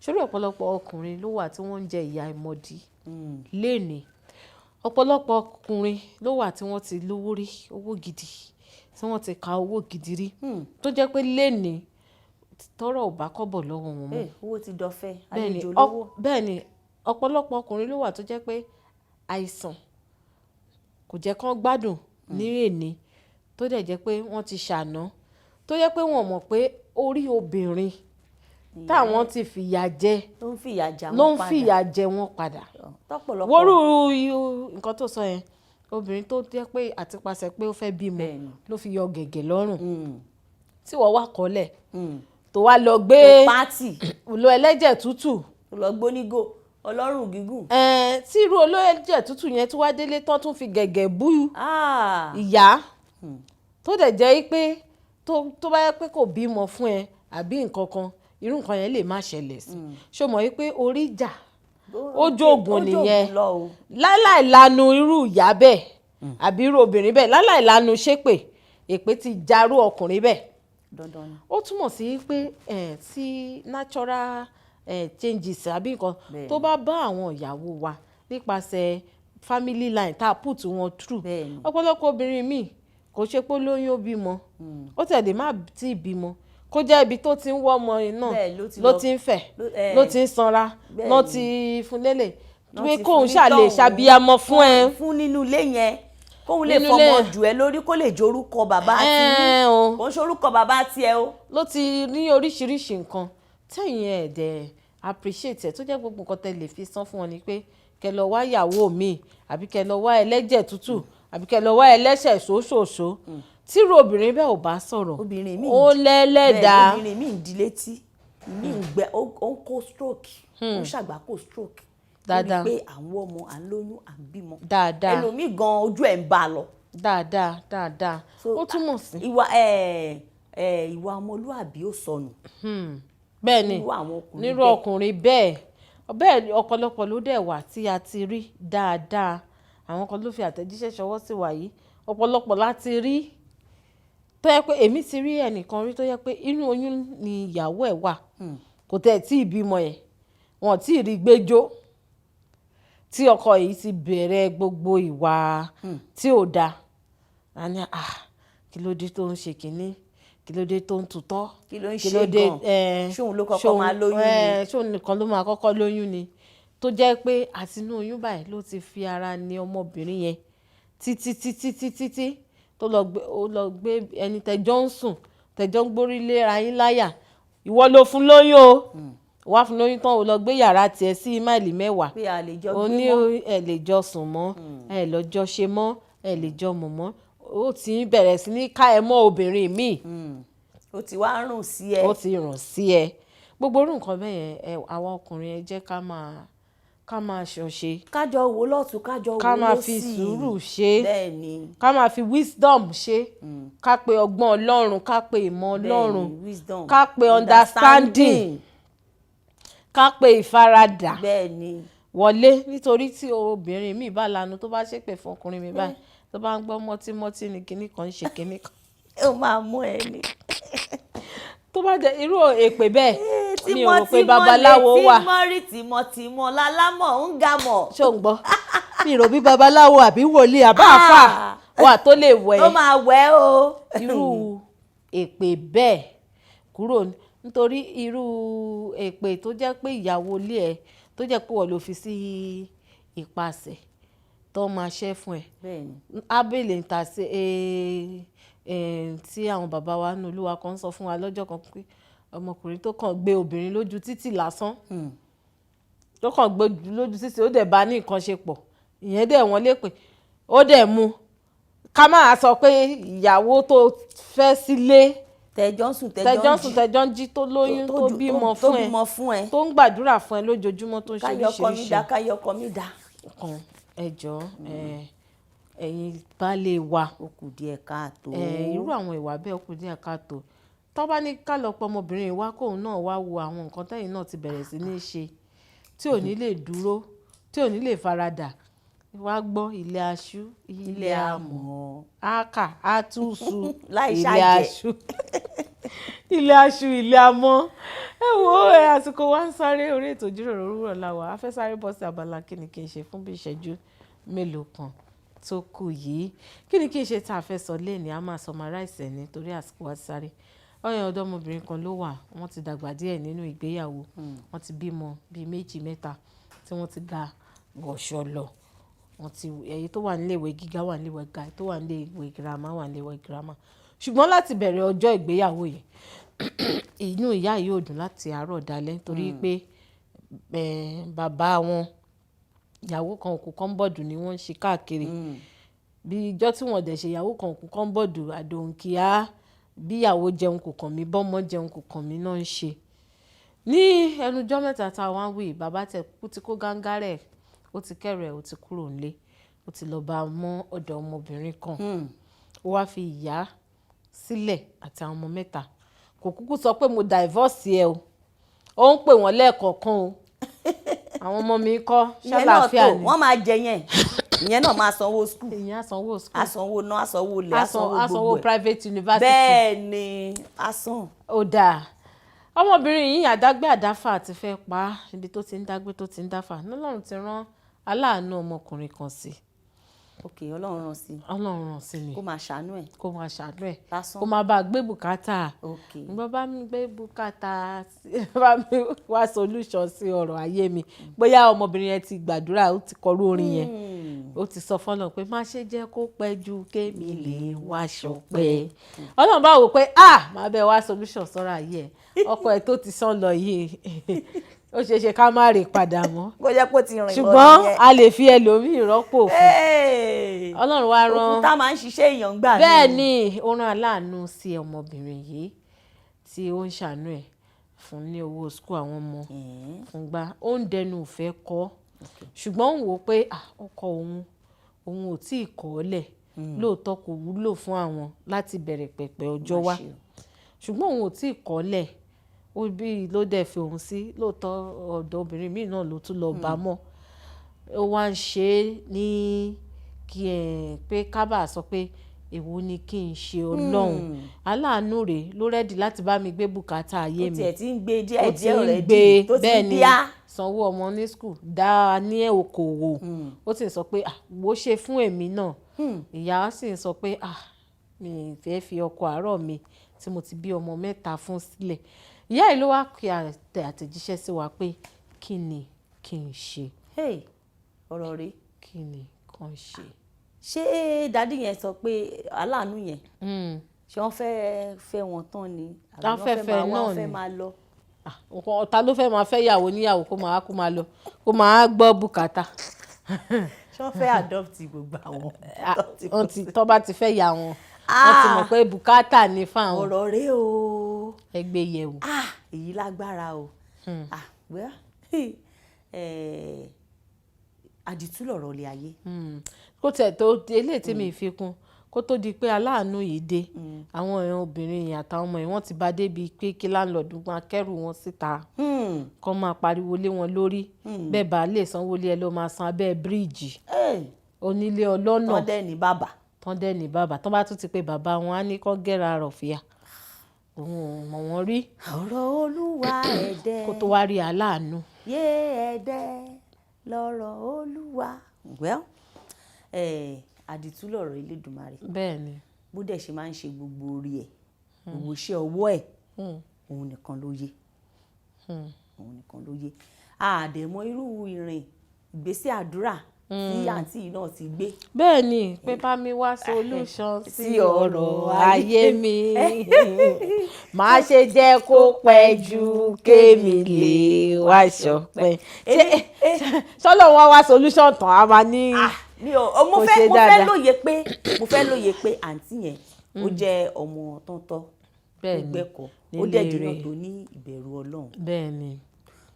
Speaker 1: Sórí ọ̀pọ̀lọpọ̀ ọkùnrin ló wà tí wọ́n ń jẹ ìyà ìmọ̀dí lénìí. Ọ̀pọ̀lọpọ̀ ọkùnrin ló wà tí wọ́n ti lówó rí, owó gidi, tí wọ́n ti ka owó gidi rí, tó jẹ́ pé lénìí, tọ́rọ̀ ò bá kọ́bọ̀ lọ́wọ́ wọn mọ́.
Speaker 7: Owó ti dọ̀fẹ́.
Speaker 1: Bẹ́ẹ̀ ni.
Speaker 7: Àlejò lówó.
Speaker 1: Bẹ́ẹ̀ ni, ọ̀pọ̀lọpọ̀ ọkùnrin ló wà tó jẹ́ pé àìsàn kò jẹ́ kán gbádùn ní èní, tó dẹ̀ jẹ́ pé wọ́n ti ṣàná, tó jẹ́ pé wọ́n mọ̀ pé orí obìnrin táwọn ti fìyà jẹ
Speaker 7: ló ń fìyà jà
Speaker 1: ló
Speaker 7: wọ́n
Speaker 1: ń
Speaker 7: padà.
Speaker 1: fìyà jẹ wọ́n padà.
Speaker 7: Tọ́pọ̀lọpọ̀.
Speaker 1: Wórú nǹkan tó sọ yẹn, obìnrin tó jẹ́ pé àtipasẹ̀ pé ó fẹ́ bímọ ló fi yọ gẹ̀gẹ̀ lọ́rùn, tí wọ́n wá kọ́lẹ̀, tó wá lọ gbé
Speaker 7: Tó pátì
Speaker 1: lo ẹlẹ́jẹ̀ tútù,
Speaker 7: tó lọ gbónígò ọlọ́rùn gígùn.
Speaker 1: Tí irú olóẹ̀jẹ̀ tútù yẹn tó wá délé tán, tún fi gẹ̀gẹ̀ bú
Speaker 7: Ah.
Speaker 1: ìyá, tó dẹ̀ jẹ́ pé tó bá yẹ pé kò bímọ fún ẹ àbí nǹkan kan, irú nǹkan yẹn lè má ṣẹlẹ̀ sí. Ṣó mọ̀ wípé orí ìjà ó jóògùn
Speaker 7: Ó
Speaker 1: nìyẹn?
Speaker 7: jóògùn lọ o.
Speaker 1: Láláì lanu irú ìyá bẹ́ẹ̀ àbí irú obìnrin bẹ́ẹ̀, láláì lanu ṣépè, èpè ti jarú ọkùnrin bẹ́ẹ̀.
Speaker 7: Dandan ni.
Speaker 1: Ó túmọ̀ sí pé tí natural changes àbí nǹkan tó bá bá àwọn ìyàwó wa, Nípasẹ̀ family line tá a put wọn through.
Speaker 7: Bẹ́ẹ̀ni.
Speaker 1: Ọ̀pọ̀lọpọ̀ obìnrin míì, kò ṣe pé ó lóyún, ó bímọ, ó tẹ̀lé má tí ì bímọ, kó jẹ́ ibi tó ti ń wọ́ ọmọ yìí náà
Speaker 7: Bẹ́ẹ̀ ló ti
Speaker 1: ló ti ń fẹ̀, ló ti ń sanra, ló ti fún lélẹ̀
Speaker 7: Ló
Speaker 1: pé
Speaker 7: ti
Speaker 1: kóun
Speaker 7: fún ní
Speaker 1: ṣàlè
Speaker 7: tọ̀hún.
Speaker 1: ṣàbíamọ fún ẹ.
Speaker 7: Fún nínú ilé yẹn, kóun lè
Speaker 1: Nínú
Speaker 7: fọmọ
Speaker 1: ilé.
Speaker 7: jù ẹ lórí, kó lè jorúkọ bàbá àti
Speaker 1: Ẹ̀ o.
Speaker 7: kò ń ṣorúkọ bàbá tiẹ̀ o.
Speaker 1: Ló ti ní oríṣiríṣi nǹkan tẹ̀yìn ẹ̀ dẹ̀ appreciate ẹ̀, tó jẹ́ gbogbo nǹkan tẹ́ lè fi san fún wọn ni pé kẹ́ lọ wá ìyàwó mi, àbí kẹ́ lọ wá ẹlẹ́jẹ̀ tútù, àbí kẹ́ lọ wá ẹlẹ́ṣẹ̀ ṣoṣooṣo. Tírú obìnrin bẹ́ẹ̀ ò bá sọ̀rọ̀,
Speaker 7: Obìnrin míì
Speaker 1: ó lẹ́lẹ́dàá.
Speaker 7: Bẹ́ẹ̀, obìnrin míì ń di létí, míì ń gbẹ, ó ń kó stroke, ó ń ṣàgbákò stroke
Speaker 1: Dáadáa.
Speaker 7: lórí pé à ń wọ́ ọmọ, à ń lóyún, à ń bímọ.
Speaker 1: Dáadáa.
Speaker 7: Ẹlòmíì gan, ojú ẹ̀ ń bá a lọ.
Speaker 1: Dáadáa dáadáa.
Speaker 7: So,
Speaker 1: Ó túmọ̀ sí
Speaker 7: ìwà ẹ ẹ ìwà ọmọlúàbí ó sọnù.
Speaker 1: Bẹ́ẹ̀ ni.
Speaker 7: Nírú àwọn ọkùnrin
Speaker 1: Nírú
Speaker 7: bẹ́ẹ̀.
Speaker 1: ọkùnrin bẹ́ẹ̀ bẹ́ẹ̀ ni, ọ̀pọ̀lọpọ̀ ló dẹ̀ wà tí a ti rí dáadáa. Àwọn kan ló fi àtẹ̀jíṣẹ́ ṣọwọ́ sí wa yìí. Ọ̀pọ̀lọpọ̀ láti rí tó yẹ pé èmi ti rí ẹnìkan rí tó yẹ pé inú oyún ni ìyàwó ẹ̀ wà, kò tẹ̀ tí ì bímọ yẹn, wọn ò tí ì rí gbẹ́jọ́, tí ọkọ yìí ti bẹ̀rẹ̀ gbogbo ìwà tí ò dáa. A ní, "Ah, kí ló dé tó ń ṣe kínní? Kí ló dé tó ń tutọ́?
Speaker 7: Kí ló ń
Speaker 1: Kí
Speaker 7: ṣe
Speaker 1: ló dé?"
Speaker 7: gan?
Speaker 1: Ṣóun
Speaker 7: Ṣóun ló kọ́kọ́ máa lóyún ni?
Speaker 1: Ṣóun nìkan ló máa kọ́kọ́ lóyún ni? Tó jẹ́ pé àtinú oyún báyìí ló ti fi ara ní ọmọbìnrin yẹn títí títí títí tí tó lọ gbé, ó lọ gbé ẹni tẹjọ́ ń sùn, tẹjọ́ ń gbórí léra yín láyà. Ìwọ ló fún lóyún o, wàá fún lóyún tán, o lọ gbé yàrá tiẹ̀ sí máìlì 10.
Speaker 7: Pé a lè jọ
Speaker 1: O
Speaker 7: gbé
Speaker 1: ní
Speaker 7: mọ́.
Speaker 1: ẹ lè jọ sùn mọ́, ẹ lọ́jọ́ ṣe mọ́, ẹ lè jọ mọ̀ mọ́. Ó ti ń bẹ̀rẹ̀ sí ní ká ẹ mọ́ obìnrin míì.
Speaker 7: Ó ti wá rùn sí ẹ.
Speaker 1: Ó ti rùn sí ẹ. Gbogbo orú nǹkan bẹ́ẹ̀ yẹn, ẹ àwa ọkùnrin, ẹ jẹ́ ká máa ṣọ̀ṣe.
Speaker 7: Kájọ wo lọ́tún, kájọ wo
Speaker 1: Ká máa
Speaker 7: lósì.
Speaker 1: fi sùúrù ṣe.
Speaker 7: bẹ́ẹ̀ ni
Speaker 1: Ká máa fi wisdom ṣe, ká pe ọgbọ́n Ọlọ́run, ká pe ìmọ̀ Ọlọ́run,
Speaker 7: Bẹ́ẹ̀ ni, wisdom,
Speaker 1: ká pe understanding, ká pe ìfaradà
Speaker 7: bẹ́ẹ̀ ni
Speaker 1: wọlé. Nítorí tí obìnrin mi bá lanu, tó bá ṣépè fún ọkùnrin mi báyìí, tó bá ń gbọ́ mọ́tímọ́tí ní kinní kan ń ṣe kinní kan,
Speaker 7: Ó máa mú ẹ ní.
Speaker 1: Tó bá jẹ irú èpè bẹ́ẹ̀, mi ò rò pé babaláwo wà.
Speaker 7: Tímọ́ rí tímọ́tímọ́ lálámọ̀ ń ga mọ̀.
Speaker 1: Ṣé ò ń gbọ́? Mi rò bí babaláwo àbí wòlíì àbá àfà wà tó lè wẹ̀
Speaker 7: Tó máa wẹ̀ o.
Speaker 1: irú èpè bẹ́ẹ̀ kúrò, nítorí irú èpè tó jẹ́ pé ìyàwó ilé ẹ, tó jẹ́ pé wọ́n ló fi sí ìpasẹ̀ tó máa ṣẹ́ fún ẹ. Ábèlè ń ta sí tí àwọn bàbá wa nínú Olúwa kan sọ fún wa lọ́jọ́ kan pé ọmọkùnrin tó kàn gbé obìnrin lójú títì lásán, tó kàn gbé lójú títì, ó dẹ̀ bá ní nǹkan ṣe pọ̀, ìyẹn dẹ̀ wọ́n lépè, ó dẹ̀ mú. Ká máa sọ pé ìyàwó tó fẹ́ sílé,
Speaker 7: Tẹjọ́ ń sùn,
Speaker 1: tẹjọ́ ń sùn, tẹjọ́ ń jí, tó lóyún, tó bímọ
Speaker 7: tó
Speaker 1: fún ẹ,
Speaker 7: bímọ fún ẹ,
Speaker 1: tó ń gbàdúrà fún ẹ lójoojúmọ́, tó ń ṣe
Speaker 7: káyọ̀ ọkọ mi
Speaker 1: oríṣiríṣi
Speaker 7: dá, káyọ̀ ọkọ mi dá.
Speaker 1: Kan ẹ jọ̀ọ́, ẹ̀yin baálé wa,
Speaker 7: Ó kù díẹ̀ káàtó.
Speaker 1: Irú àwọn ìwà bẹ́ẹ̀, ó kù díẹ̀ káàtó. Tó bá ní ká lọ pọ̀ ọmọbìnrin wa, kóun náà wá wo àwọn nǹkan tẹ́yìn náà ti bẹ̀rẹ̀ sí ní ṣe, tí ò ní lè dúró, tí ò ní lè faradà, wá gbọ́ ilé aṣú, ilé amọ̀, ákà átúnṣu,
Speaker 7: Láì
Speaker 1: ilé
Speaker 7: ṣàjẹ́.
Speaker 1: aṣú, ilé aṣú, ilé amọ̀. Ẹ wo ẹ, àsìkò wa ń sáré. Orí ètò ìjíròrò òwúrọ̀ la wà. A fẹ́ sáré bọ́ sí abala kí ni kí n ṣe fún bí ìṣẹ́jú mélòó kan tó kù yìí. Kí ni kí n ṣe tá a fẹ́ sọ léèní, a máa summarize ẹ̀ nítorí àsìkò wa ti sáré. Ọyàn ọ̀dọ́mọbìnrin kan ló wà, wọ́n ti dàgbà díẹ̀ nínú ìgbéyàwó, wọ́n ti bímọ bíi méjì, mẹ́ta, tí wọ́n ti ga wọ̀ṣọ lọ. Wọ́n ti, èyí tó wà nílé ìwé gíga wà nílé ìwé gíga, èyí tó wà nílé ìwé girama wà nílé ìwé girama. Ṣùgbọ́n láti bẹ̀rẹ̀ ọjọ́ ìgbéyàwó yìí, inú ìyá yìí ò dùn láti àárọ̀ dalẹ́, torí pé bàbá wọn, ìyàwó kan òkú kọ́ńbọ̀dù ni wọ́n ń ṣe káàkiri. Bí ijọ́ tí wọ́n dẹ̀ ṣe ìyàwó kan òkú kọ́ńbọ̀dù, àdòǹkìá, bí ìyàwó jẹun kò kàn mí, bọ́mọ jẹun kò kàn mí náà ń ṣe. Ní ẹnujọ́ mẹ́ta tá a wá ń wí, bàbá tẹ̀ kú ti kó gángá rẹ̀, ó ti kẹ́rù ẹ̀, ó ti kúrò nílé, ó ti lọ bá a mọ́ ọ̀dọ̀ ọmọbìnrin kan. Ó wá fi ìyá sílẹ̀ àti àwọn ọmọ mẹ́ta. Kò kúkú sọ pé mo divorce ẹ o. Ó ń pè wọ́n lẹ́ẹ̀kọ̀ọ̀kan o, àwọn ọmọ mi kọ́,
Speaker 7: Ìyẹn náà
Speaker 1: ṣàlàáfíà
Speaker 7: tó
Speaker 1: ni?
Speaker 7: Wọ́n máa jẹ yẹn, ìyẹn náà máa sanwó school.
Speaker 1: Ìyẹn á sanwó school.
Speaker 7: Á sanwó ná, á sanwó ilẹ̀, á sanwó
Speaker 1: á sanwó
Speaker 7: gbogbo ẹ̀.
Speaker 1: Private university.
Speaker 7: Bẹ́ẹ̀ ni, á san.
Speaker 1: Ó dáa. Ọmọbìnrin yìí, àdágbé àdáfà ti fẹ́ pa á. Ibi tó ti ń dágbé, tó ti ń dáfà, lọ́lọ́run ti rán aláàánú ọmọkùnrin kan sí.
Speaker 7: Ok, Ọlọ́run rán sí.
Speaker 1: Ọlọ́run rán sí ni.
Speaker 7: Kó máa ṣàánú ẹ̀.
Speaker 1: Kó máa ṣàánú ẹ̀.
Speaker 7: Lásán.
Speaker 1: Kó máa bá a gbé bùkátà.
Speaker 7: Ok.
Speaker 1: Bá mi gbé bùkátà, bá mi wá solution sí ọ̀rọ̀ ayé mi. Bóyá ọmọbìnrin yẹn ti gbàdúrà, ó ti kọrú orin yẹn, ó ti sọ fọ́lọ́run pé má ṣe jẹ́ kó pẹ́ ju kémi lè wá ṣọpẹ́. Ọlọ́run bá wò pé ah, máa bẹ wá solution sọ́rọ̀ ayé ẹ̀, ọkọ ẹ̀ tó ti sán lọ yìí, ó ṣeé ṣe ká má rè padà mọ́.
Speaker 7: Kó jẹ́ pé ó ti rìn lọ
Speaker 1: Ṣùgbọ́n
Speaker 7: nìyẹn.
Speaker 1: a lè fi ẹlòmíì rọ́pò fún. Ọlọ́run wá rán
Speaker 7: Òkúta máa ń ṣiṣẹ́ èèyàn gbà mí.
Speaker 1: Bẹ́ẹ̀ ni, ó rán aláàánú sí ọmọbìnrin yìí tí ó ń ṣàánú ẹ̀, fún ní owó school àwọn ọmọ, fún gbá ó ń dẹnu ìfẹ́ kọ́, ṣùgbọ́n ó ń wò ó pé ah, ọkọ òun, òun ò tí ì kọ̀ ọ́ lẹ̀. Lóòótọ́ kò wúlò fún àwọn láti bẹ̀rẹ̀ pẹ̀pẹ̀ ọjọ́ wá, ṣùgbọ́n òun ò tí ì kọ̀ ọ́ lẹ̀. Ó bí ló dẹ̀ fi òun sí. Lóòótọ́ ọ̀dọ̀ obìnrin míì náà ló tún lọ bá mọ́. Ó wá ń ṣe é ní kí ẹ pé kábà sọ pé èwo ni kí n ṣe? Ọlọ́run aláàánú rèé ló ready láti bá mi gbé bùkátà ayé
Speaker 7: Ó
Speaker 1: mi.
Speaker 7: tiẹ̀ ti ń gbé díẹ̀
Speaker 1: Ó ti
Speaker 7: díẹ̀
Speaker 1: ń
Speaker 7: already,
Speaker 1: gbé
Speaker 7: tó ti
Speaker 1: bẹ́ẹ̀
Speaker 7: ń
Speaker 1: ni,
Speaker 7: bíá.
Speaker 1: sanwó ọmọ ní school, dá a ní okòwò. Ó sì sọ pé ah, bó ṣe fún èmi náà. Ìyá sì ń sọ pé ah, mi ì fẹ́ fi ọkọ àárọ̀ mi tí mo ti bí ọmọ mẹ́ta fún sílẹ̀. Ìyá yìí ló wá pe àtẹ̀jíṣẹ́ sí wa pé kí ni kí n ṣe?
Speaker 7: Hey, ọ̀rọ̀ rèé.
Speaker 1: Kí ni kàn ṣe?
Speaker 7: Ṣé daddy yẹn sọ pé aláàánú yẹn, ṣé wọ́n fẹ́ fẹ́ wọn tán ni, àbí
Speaker 1: Wọ́n
Speaker 7: wọ́n
Speaker 1: fẹ́
Speaker 7: fẹ́
Speaker 1: fẹ́
Speaker 7: máa wá,
Speaker 1: náà
Speaker 7: wọ́n fẹ́
Speaker 1: ni.
Speaker 7: máa lọ?
Speaker 1: Ah, ọ̀tá ló fẹ́ máa fẹ́ yàwó níyàwó, kó máa kó máa lọ, kó máa gbọ́ bùkátà.
Speaker 7: Ṣé wọ́n fẹ́ adopt gbogbo àwọn
Speaker 1: Ah,
Speaker 7: tó ti kú?
Speaker 1: Wọ́n ti tọ́ bá ti fẹ́ yà wọn, wọ́n ti mọ̀ pé bùkátà ni fáwọn.
Speaker 7: Ọ̀rọ̀ rèé o.
Speaker 1: Ẹgbẹ́ yẹ̀wò.
Speaker 7: Ah, èyí lágbára o. Ah, well, àdìtú lọ̀rọ̀ ilé ayé.
Speaker 1: Kó tiẹ̀ tó di eléyìí tí mi fi kún, kó tó di pé aláàánú yìí dé, àwọn èèyàn obìnrin yìí àtàwọn ọmọ yìí, wọ́n ti bá débi pé kí landlord máa kẹ́rù wọn síta, kó máa pariwo lé wọn lórí, bẹ́ẹ̀ bá lè sanwó lé ẹ ló máa san abẹ́ bíríìjì, onílé ọlọ́nà.
Speaker 7: Tán dẹ́ ní bàbá.
Speaker 1: Tán dẹ́ ní bàbá. Tán bá tún ti pé bàbá wọn, á ní kó gẹ́ra rọ̀fìà, òun ò mọ̀ wọ́n rí.
Speaker 7: Ọ̀rọ̀ Olúwa ẹ̀dẹ́.
Speaker 1: Kó tó wá rí aláàánú.
Speaker 7: Yé, ẹ̀dẹ́ lọ̀rọ̀ Olúwa. Well, àdìtú lọ̀rọ̀ Elédùmarè.
Speaker 1: Bẹ́ẹ̀ ni.
Speaker 7: Bó dẹ̀ ṣe máa ń ṣe gbogbo orí ẹ̀, gbogbo iṣẹ́ ọwọ́ ẹ̀, òun nìkan ló yé, òun nìkan ló yé. Àdẹ̀mọ irú ìrìn ìgbésẹ̀ àdúrà tí àǹtí yìí náà ti gbé.
Speaker 1: Bẹ́ẹ̀ ni, pé bá mi wá solution sí
Speaker 7: sí
Speaker 1: ọ̀rọ̀
Speaker 7: ọ̀rọ̀
Speaker 1: ayé mi, má ṣe jẹ́ kó pẹ́ jù kémi lè wá ṣọpẹ́. Ṣé ṣọlọ́run wá wá solution tán, a máa ní
Speaker 7: Mi ò mo
Speaker 1: kò
Speaker 7: fẹ́
Speaker 1: ṣe
Speaker 7: mo fẹ́
Speaker 1: dáadáa.
Speaker 7: lóye pé mo fẹ́ lóye pé àǹtí yẹn, ó jẹ́ ọmọ tọ́ntọ́ tó gbẹ́kọ̀ọ́, ó dẹ̀
Speaker 1: Nílé
Speaker 7: jẹ́
Speaker 1: rẹ̀.
Speaker 7: tó ní ìbẹ̀rù Ọlọ́run
Speaker 1: Bẹ́ẹ̀ ni.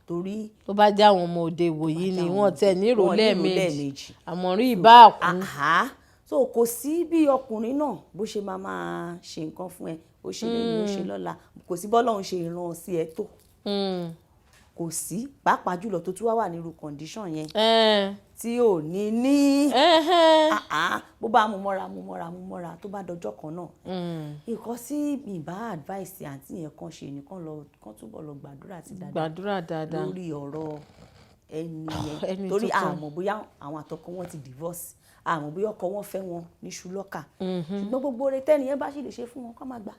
Speaker 7: Torí
Speaker 1: Tó bá jẹ́ àwọn ọmọ òde ìwòyí ni, wọ́n tẹ̀ ní ìrò
Speaker 7: wọn ní ìrò
Speaker 1: lẹ́ẹ̀mejì.
Speaker 7: lẹ́ẹ̀mejì.
Speaker 1: Àmọ̀rí ìbá kú.
Speaker 7: Àhá, so kò sí bí ọkùnrin náà bó ṣe máa máa ṣe nǹkan fún ẹ, ó ṣe lẹ́yìn, ó ṣe lọ́la, kò sí bọ́lọ́run ṣe ràn sí ẹ tó, kò sí, pàápàá jùlọ tó tún wá wà nírú condition yẹn tí ò ní ní àhá, bó bá mú mọ́ra, mú mọ́ra, mú mọ́ra, tó bá dọjọ́ kan náà. Nǹkan tí mi bá advice àǹtí yẹn kan ṣe nìkan lọ kán túbọ̀ lọ gbàdúrà sí dáadáa
Speaker 1: Gbàdúrà dáadáa.
Speaker 7: lórí ọ̀rọ̀ ẹni yẹn,
Speaker 1: Ẹni
Speaker 7: torí
Speaker 1: tuntun.
Speaker 7: àmọ́ bóyá àwọn àtọkọ wọn ti divorce, àmọ́ bóyá ọkọ wọn fẹ́ wọn ní ṣùlọ́kà, ṣùgbọ́n gbogbo oore tẹ́ni yẹn bá sì lè ṣe fún wọn, kó máa gbà,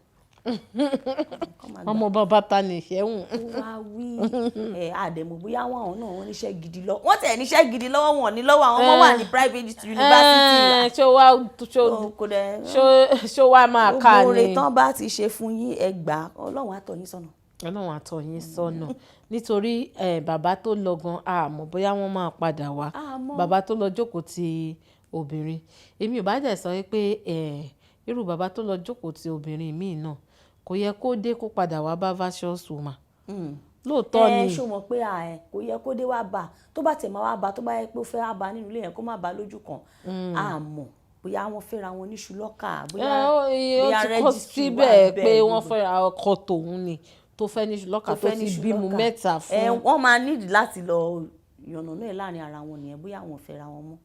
Speaker 7: kó máa gbà.
Speaker 1: Ọmọ bàbá ta ní ìṣẹ́wùn.
Speaker 7: Ó wá wí ẹ àdẹ̀mọ̀ bóyá wọn àwọn náà wọ́n níṣẹ́ gidi lọ, wọ́n tẹ̀ níṣẹ́ gidi lọ́wọ́, wọn ní lọ́wọ́, àwọn ọmọ wà ní private university.
Speaker 1: Ṣó wá ṣó
Speaker 7: Ó kò dẹ̀
Speaker 1: ṣó wá máa ká
Speaker 7: gbogbo oore
Speaker 1: ni.
Speaker 7: tán bá ti ṣe fún yín, ẹ gbà á. Ọlọ́run á tọ́ yín sọ́nà.
Speaker 1: Ọlọ́run á tọ́ yín sọ́nà, nítorí bàbá tó lọ gan, a mọ̀ bóyá wọ́n máa padà wá.
Speaker 7: A mọ̀.
Speaker 1: Bàbá tó lọ jókòó ti obìnrin, èmi ò bá dẹ̀ sọ pé irú bàbá tó lọ jókòó ti obìnrin míì náà, kò yẹ kó dé, kó padà wá bá virtuous woman lóòótọ́
Speaker 7: Ẹ
Speaker 1: ni.
Speaker 7: ṣó mọ̀ pé ẹ kò yẹ kó dé wá bá, tó bá tẹ̀ máa wá bá, tó bá yẹ pé ó fẹ́ wá bá nínú ilé yẹn, kó má bá lójú kan. A mọ̀ bóyá wọ́n fẹ́ra wọn níṣu lọ́kà, bóyá
Speaker 1: Ó
Speaker 7: bóyá
Speaker 1: ti kọ́
Speaker 7: registry wà
Speaker 1: síbẹ̀
Speaker 7: bẹ́ẹ̀
Speaker 1: pé wọ́n
Speaker 7: gbogbo.
Speaker 1: fẹ́ ọkọ tòun ni tó fẹ́ ní lọ́kà, tó
Speaker 7: fẹ́
Speaker 1: ti
Speaker 7: níṣu
Speaker 1: bímọ
Speaker 7: lọ́kà.
Speaker 1: mẹ́ta fún.
Speaker 7: Wọ́n máa nídìí láti lọ yànnà náà láàrin ara wọn nìyẹn, bóyá àwọn ò fẹ́ra wọn mọ́.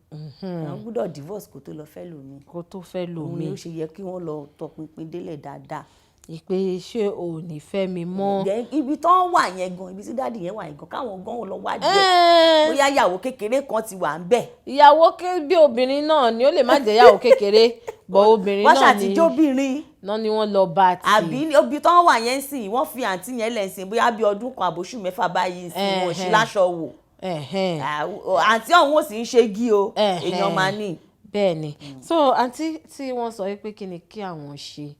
Speaker 7: Àwọn gbọ́dọ̀ divorce kó tó lọ fẹ́ lòmíì.
Speaker 1: Kó tó fẹ́
Speaker 7: Òun ni
Speaker 1: lòmíì.
Speaker 7: ó ṣe yẹ kí wọ́n lọ tọpinpin délẹ̀ dáadáa.
Speaker 1: Ìpè ṣé o ò ní fẹ́ mi mọ́?
Speaker 7: Then ibi tó ń wà yẹn gan, ibi tí daddy yẹn wà yẹn gan, káwọn gan ò lọ wádìí ẹ̀, bóyá ìyàwó kékeré kan ti wà ń bẹ̀.
Speaker 1: Ìyàwó bí obìnrin náà ni, ó lè má jẹ́ ìyàwó kékeré, bọ̀ obìnrin
Speaker 7: Wọ́n
Speaker 1: náà ni
Speaker 7: ṣàtijọ́bìnrin.
Speaker 1: Náà ni wọ́n lọ bá tì.
Speaker 7: Àbí ibi tó ń wà yẹn sì, wọ́n fi àǹtí yẹn lẹ̀ sìn bóyá bí ọdún kan àbóṣù 6 báyìí sí, wọn ò sí láṣọ wò. Àǹtí ọ̀hún ò sì ń ṣe gí o, èèyàn máa ní.
Speaker 1: Bẹ́ẹ̀ ni. So àǹtí tí wọ́n sọ pé kí ni kí àwọn ṣe,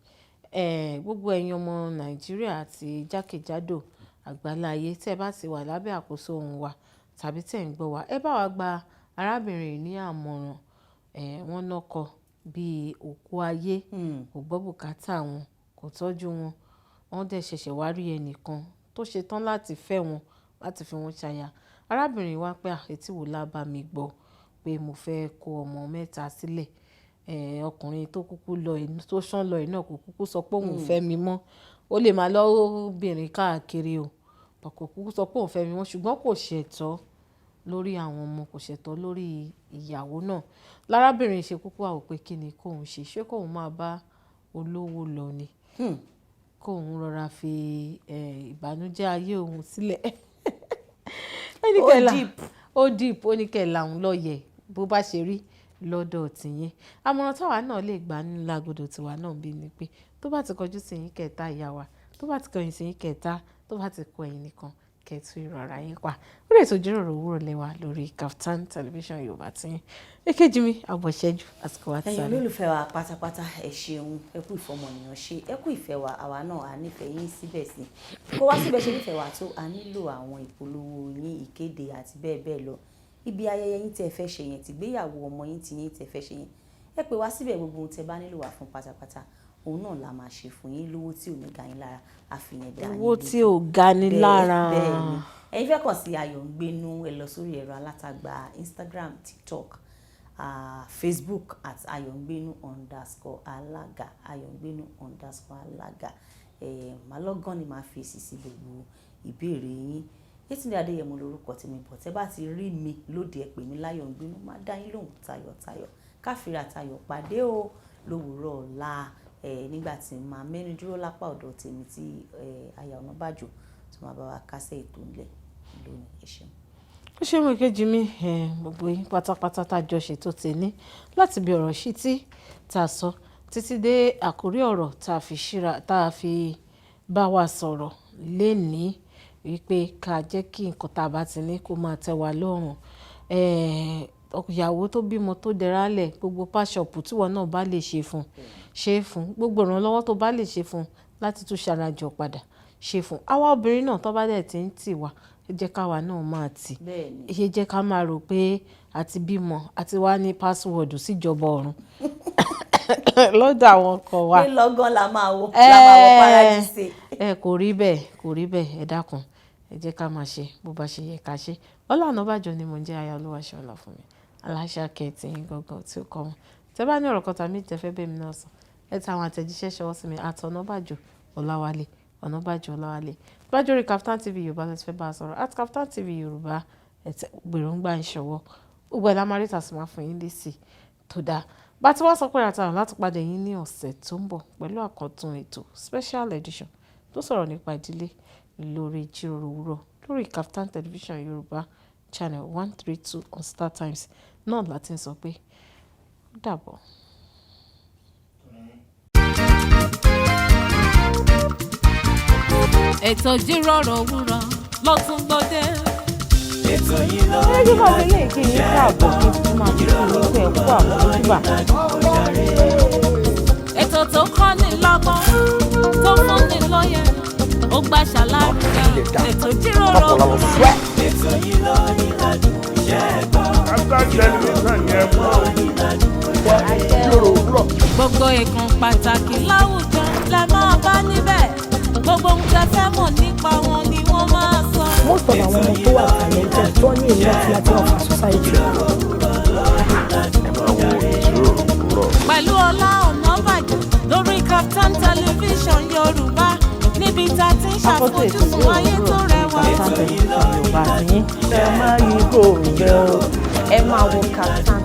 Speaker 1: gbogbo ẹ̀yin ọmọ Nàìjíríà àti jákèjádò àgbáláyé tẹ́ ẹ bá ti wà lábẹ́ àkóso ohùn wa tàbí tẹ́ ẹ̀ ń gbọ́ wa, ẹ bá wa gba arábìnrin yìí ní àmọ̀ràn. Wọ́n nọ́kọ bíi òkú ayé, kò gbọ́ bùkátà wọn, kò tọ́jú wọn, wọ́n dẹ̀ ṣẹ̀ṣẹ̀ wá rí ẹnìkan tó ṣe tán láti fẹ́ wọn, láti fi wọ́n ṣaya. Arábìnrin wa pé, "Ah, etí wo la bá mi gbọ́ pé mo fẹ́ kó ọmọ 3 sílẹ̀. Ọkùnrin tó kúkú lọ yìí, tó ṣán lọ yìí náà kò kúkú sọ pé òun ò fẹ́ mi mọ́. Ó lè máa lọ obìnrin káàkiri o, kò kúkú sọ pé òun fẹ́ mi mọ́, ṣùgbọ́n kò ṣẹ̀tọ́ lórí àwọn ọmọ, kò ṣẹ̀tọ́ lórí ìyàwó náà." Lárábìnrin ṣe kúkú wá wò pé kí ni kóun ṣe, ṣé kóun máa bá olówó lọ ni, kóun rọra fi ìbànújẹ́ ayé òun sílẹ̀. Ó ní
Speaker 7: Ó
Speaker 1: kẹ́
Speaker 7: deep.
Speaker 1: Ó deep, ó ní kẹ́ là òun lọ́yẹ̀ bó bá ṣe rí lọ́dọ̀ tìyín. Àmọ̀ràn táwa náà lè gbà ní lágodo tiwa náà bí ni pé tó bá ti kọjú sí yín kẹta ìyá wa, tó bá ti kọ̀yìn sí yín kẹta, tó bá ti kọ ẹ̀yin nìkan kẹtù ìrọ̀rà yín pa. Ó lè tó jíròrò òwúrọ̀ lẹ́wà lórí Kaftan Television Yorùbá tí yín. Èkejì mi, àbọ̀ṣẹ́jú, àsìkò wa ti
Speaker 7: Ẹ̀yin
Speaker 1: sáré.
Speaker 7: olólùfẹ́ wa pátápátá, ẹ ṣeun, ẹ kú ìfọmọnìyàn ṣe, ẹ kú ìfẹ́ wa, àwa náà a nífẹ̀ẹ́ yín síbẹ̀ sí. Kó wá síbẹ̀ ṣe nífẹ̀ẹ́ wa tó, a nílò àwọn ìpolówó yín, ìkéde àti bẹ́ẹ̀ bẹ́ẹ̀ lọ. Ibi ayẹyẹ yín tí ẹ fẹ́ ṣe yẹn, tìgbéyàwó ọmọ yín tí yín tí ẹ fẹ́ ṣe yẹn, ẹ pè wá síbẹ̀. Gbogbo ohun tí ẹ bá nílò wá fún pátápátá, òun náà la máa ṣe fún yín lówó tí ò ní ga yín lára, àfihàn dá yín
Speaker 1: Owó
Speaker 7: lójú.
Speaker 1: tí ò ga ni lára.
Speaker 7: Bẹ́ẹ̀ ni. Ẹ̀yin fẹ́ kàn sí Ayọ̀ ń gbénú, ẹ lọ sórí ẹ̀rọ alátagbà Instagram, TikTok, Facebook @ayọ̀ngbénu_alága, ayọ̀ngbénu_alága. Màá lọ́gán ni màá fi èsì sí gbogbo ìbéèrè yín. Yétúndé Adéyẹmọ lórúkọ tèmi bọ̀. Tẹ́ bá ti rí mi lóde, ẹ pè mí láyọ̀ ń gbénú, má dá yín lóhùn tayọ̀tayọ̀. Káfíra tayọ̀ pàdé o lówùúrọ̀ ọ̀la, nígbà tí màá mẹ́nu dúró lápá ọ̀dọ̀ tèmi tí Aya Ọ̀nàbàjò tó máa bá wa kásẹ̀ ètò ńlẹ̀ lónìí. Ẹ ṣeun.
Speaker 1: Ó ṣe mú ìkejì mi, gbogbo yín pátápátá tá a jọ ṣètò tèmi láti bí ọ̀rọ̀ sí tí tá a sọ títí dé àkórí ọ̀rọ̀ tá a fi ṣíra, tá a fi bá wa sọ̀rọ̀ lénìí wípé ká jẹ́ kí nǹkan tá a bá ti ní kó máa tẹ́ wa lọ́rùn. Ìyàwó tó bímọ tó dẹra lẹ̀, gbogbo pàṣọpù tí wọn náà bá lè ṣe fún, ṣe fún, gbogbo ìrànlọ́wọ́ tó bá lè ṣe fún láti tún ṣarajọ padà, ṣe fún. Àwa obìnrin náà tó bá dẹ̀ ti ń tì wá, ẹ jẹ́ ká wa náà máa tì. Ẹ jẹ́ ká máa rò pé a ti bímọ, a ti wá ní password síjọba ọ̀run lọ́dọ̀ àwọn ọkọ wa.
Speaker 7: Pé lọ́gán la máa wọ paradíṣe.
Speaker 1: Ẹ kò rí bẹ́ẹ̀, kò rí bẹ́ẹ̀. Ẹ dákun, ẹ jẹ́ ká máa ṣe bó bá ṣe yẹ ká ṣe. Ọlá Ọ̀nàbàjọ́ ni mò ń jẹ́, aya Olúwaṣọlá fún mi. Aláṣà kẹ̀tì yín gangan tí ó kọ́ wọn. Tẹ́ bá ní ọ̀rọ̀ kan tàbí tẹ́ fẹ́ bẹ́ẹ̀ mi náà sọ, ẹ tẹ àwọn àtẹ̀jíṣẹ́ ṣọwọ́ sí mi @Ọ̀nàbàjọ́ Ọláwálé, Ọ̀nàbàjọ́ Ọláwálé. Bá jórí Kaftan TV Yorùbá lẹ ti fẹ́ bá a sọ̀rọ̀, @KaftanTV Yorùbá, ẹ tẹ gbèròǹgbà ń ṣọwọ́. Gbogbo ẹ̀ la máa rí tàsí máa fún yín lésì tó dáa. Bá ti wá sọ pé àtàrà láti padà yín ní ọ̀sẹ̀ tó ń bọ̀ pẹ̀lú àkọ́tún ètò special edition tó sọ̀rọ̀ nípa ìdílé lórí ìjíròrò òwúrọ̀ lórí Kaftan Television Yorùbá, channel 132 on Star Times náà láti ń sọ pé ó dàbọ̀.
Speaker 8: Ètò ìjíròrò òwúrọ̀ ló tún gbòde.
Speaker 2: Ètò yìí ló
Speaker 3: Ẹ jẹ́ máa fi lè kí yín káàbọ̀, kí n tún máa fi kí yín pé ẹ kú àmójúbà.
Speaker 8: Ètò tó kọ́ ni lọ́gbọ́n, tó fún ni lóye, ó gbà ṣàlàyé. Ètò ìjíròrò òwúrọ̀.
Speaker 2: Ètò yìí ló ní ládùn iṣẹ́ gbọ́.
Speaker 4: Kaftan Television yẹn mọ́
Speaker 5: Ìjíròrò òwúrọ̀.
Speaker 8: Gbogbo ìkan pàtàkì láwùjọ lẹ máa bá níbẹ̀, gbogbo ohun tẹ́ fẹ́ mọ̀ nípa wọn ni wọ́n máa sọ.
Speaker 6: Most of àwọn ọmọ tó wà talented, tó ní a lot láti offer society.
Speaker 4: Ẹ máa wo ìjíròrò òwúrọ̀.
Speaker 8: Pẹ̀lú Ọlá Ọ̀nàbàjọ́ lórí Kaftan Television Yorùbá, níbi tá a ti ń
Speaker 3: Akọ́tún ètò
Speaker 8: ṣàfojúsùn
Speaker 3: ìjíròrò
Speaker 8: ayé tó
Speaker 3: òwúrọ̀
Speaker 8: rẹwà.
Speaker 3: Kaftan Television Yorùbá àti yín.
Speaker 5: Ẹ má yí kò ń bẹ́ o.
Speaker 3: Ẹ máa wo Kaftan.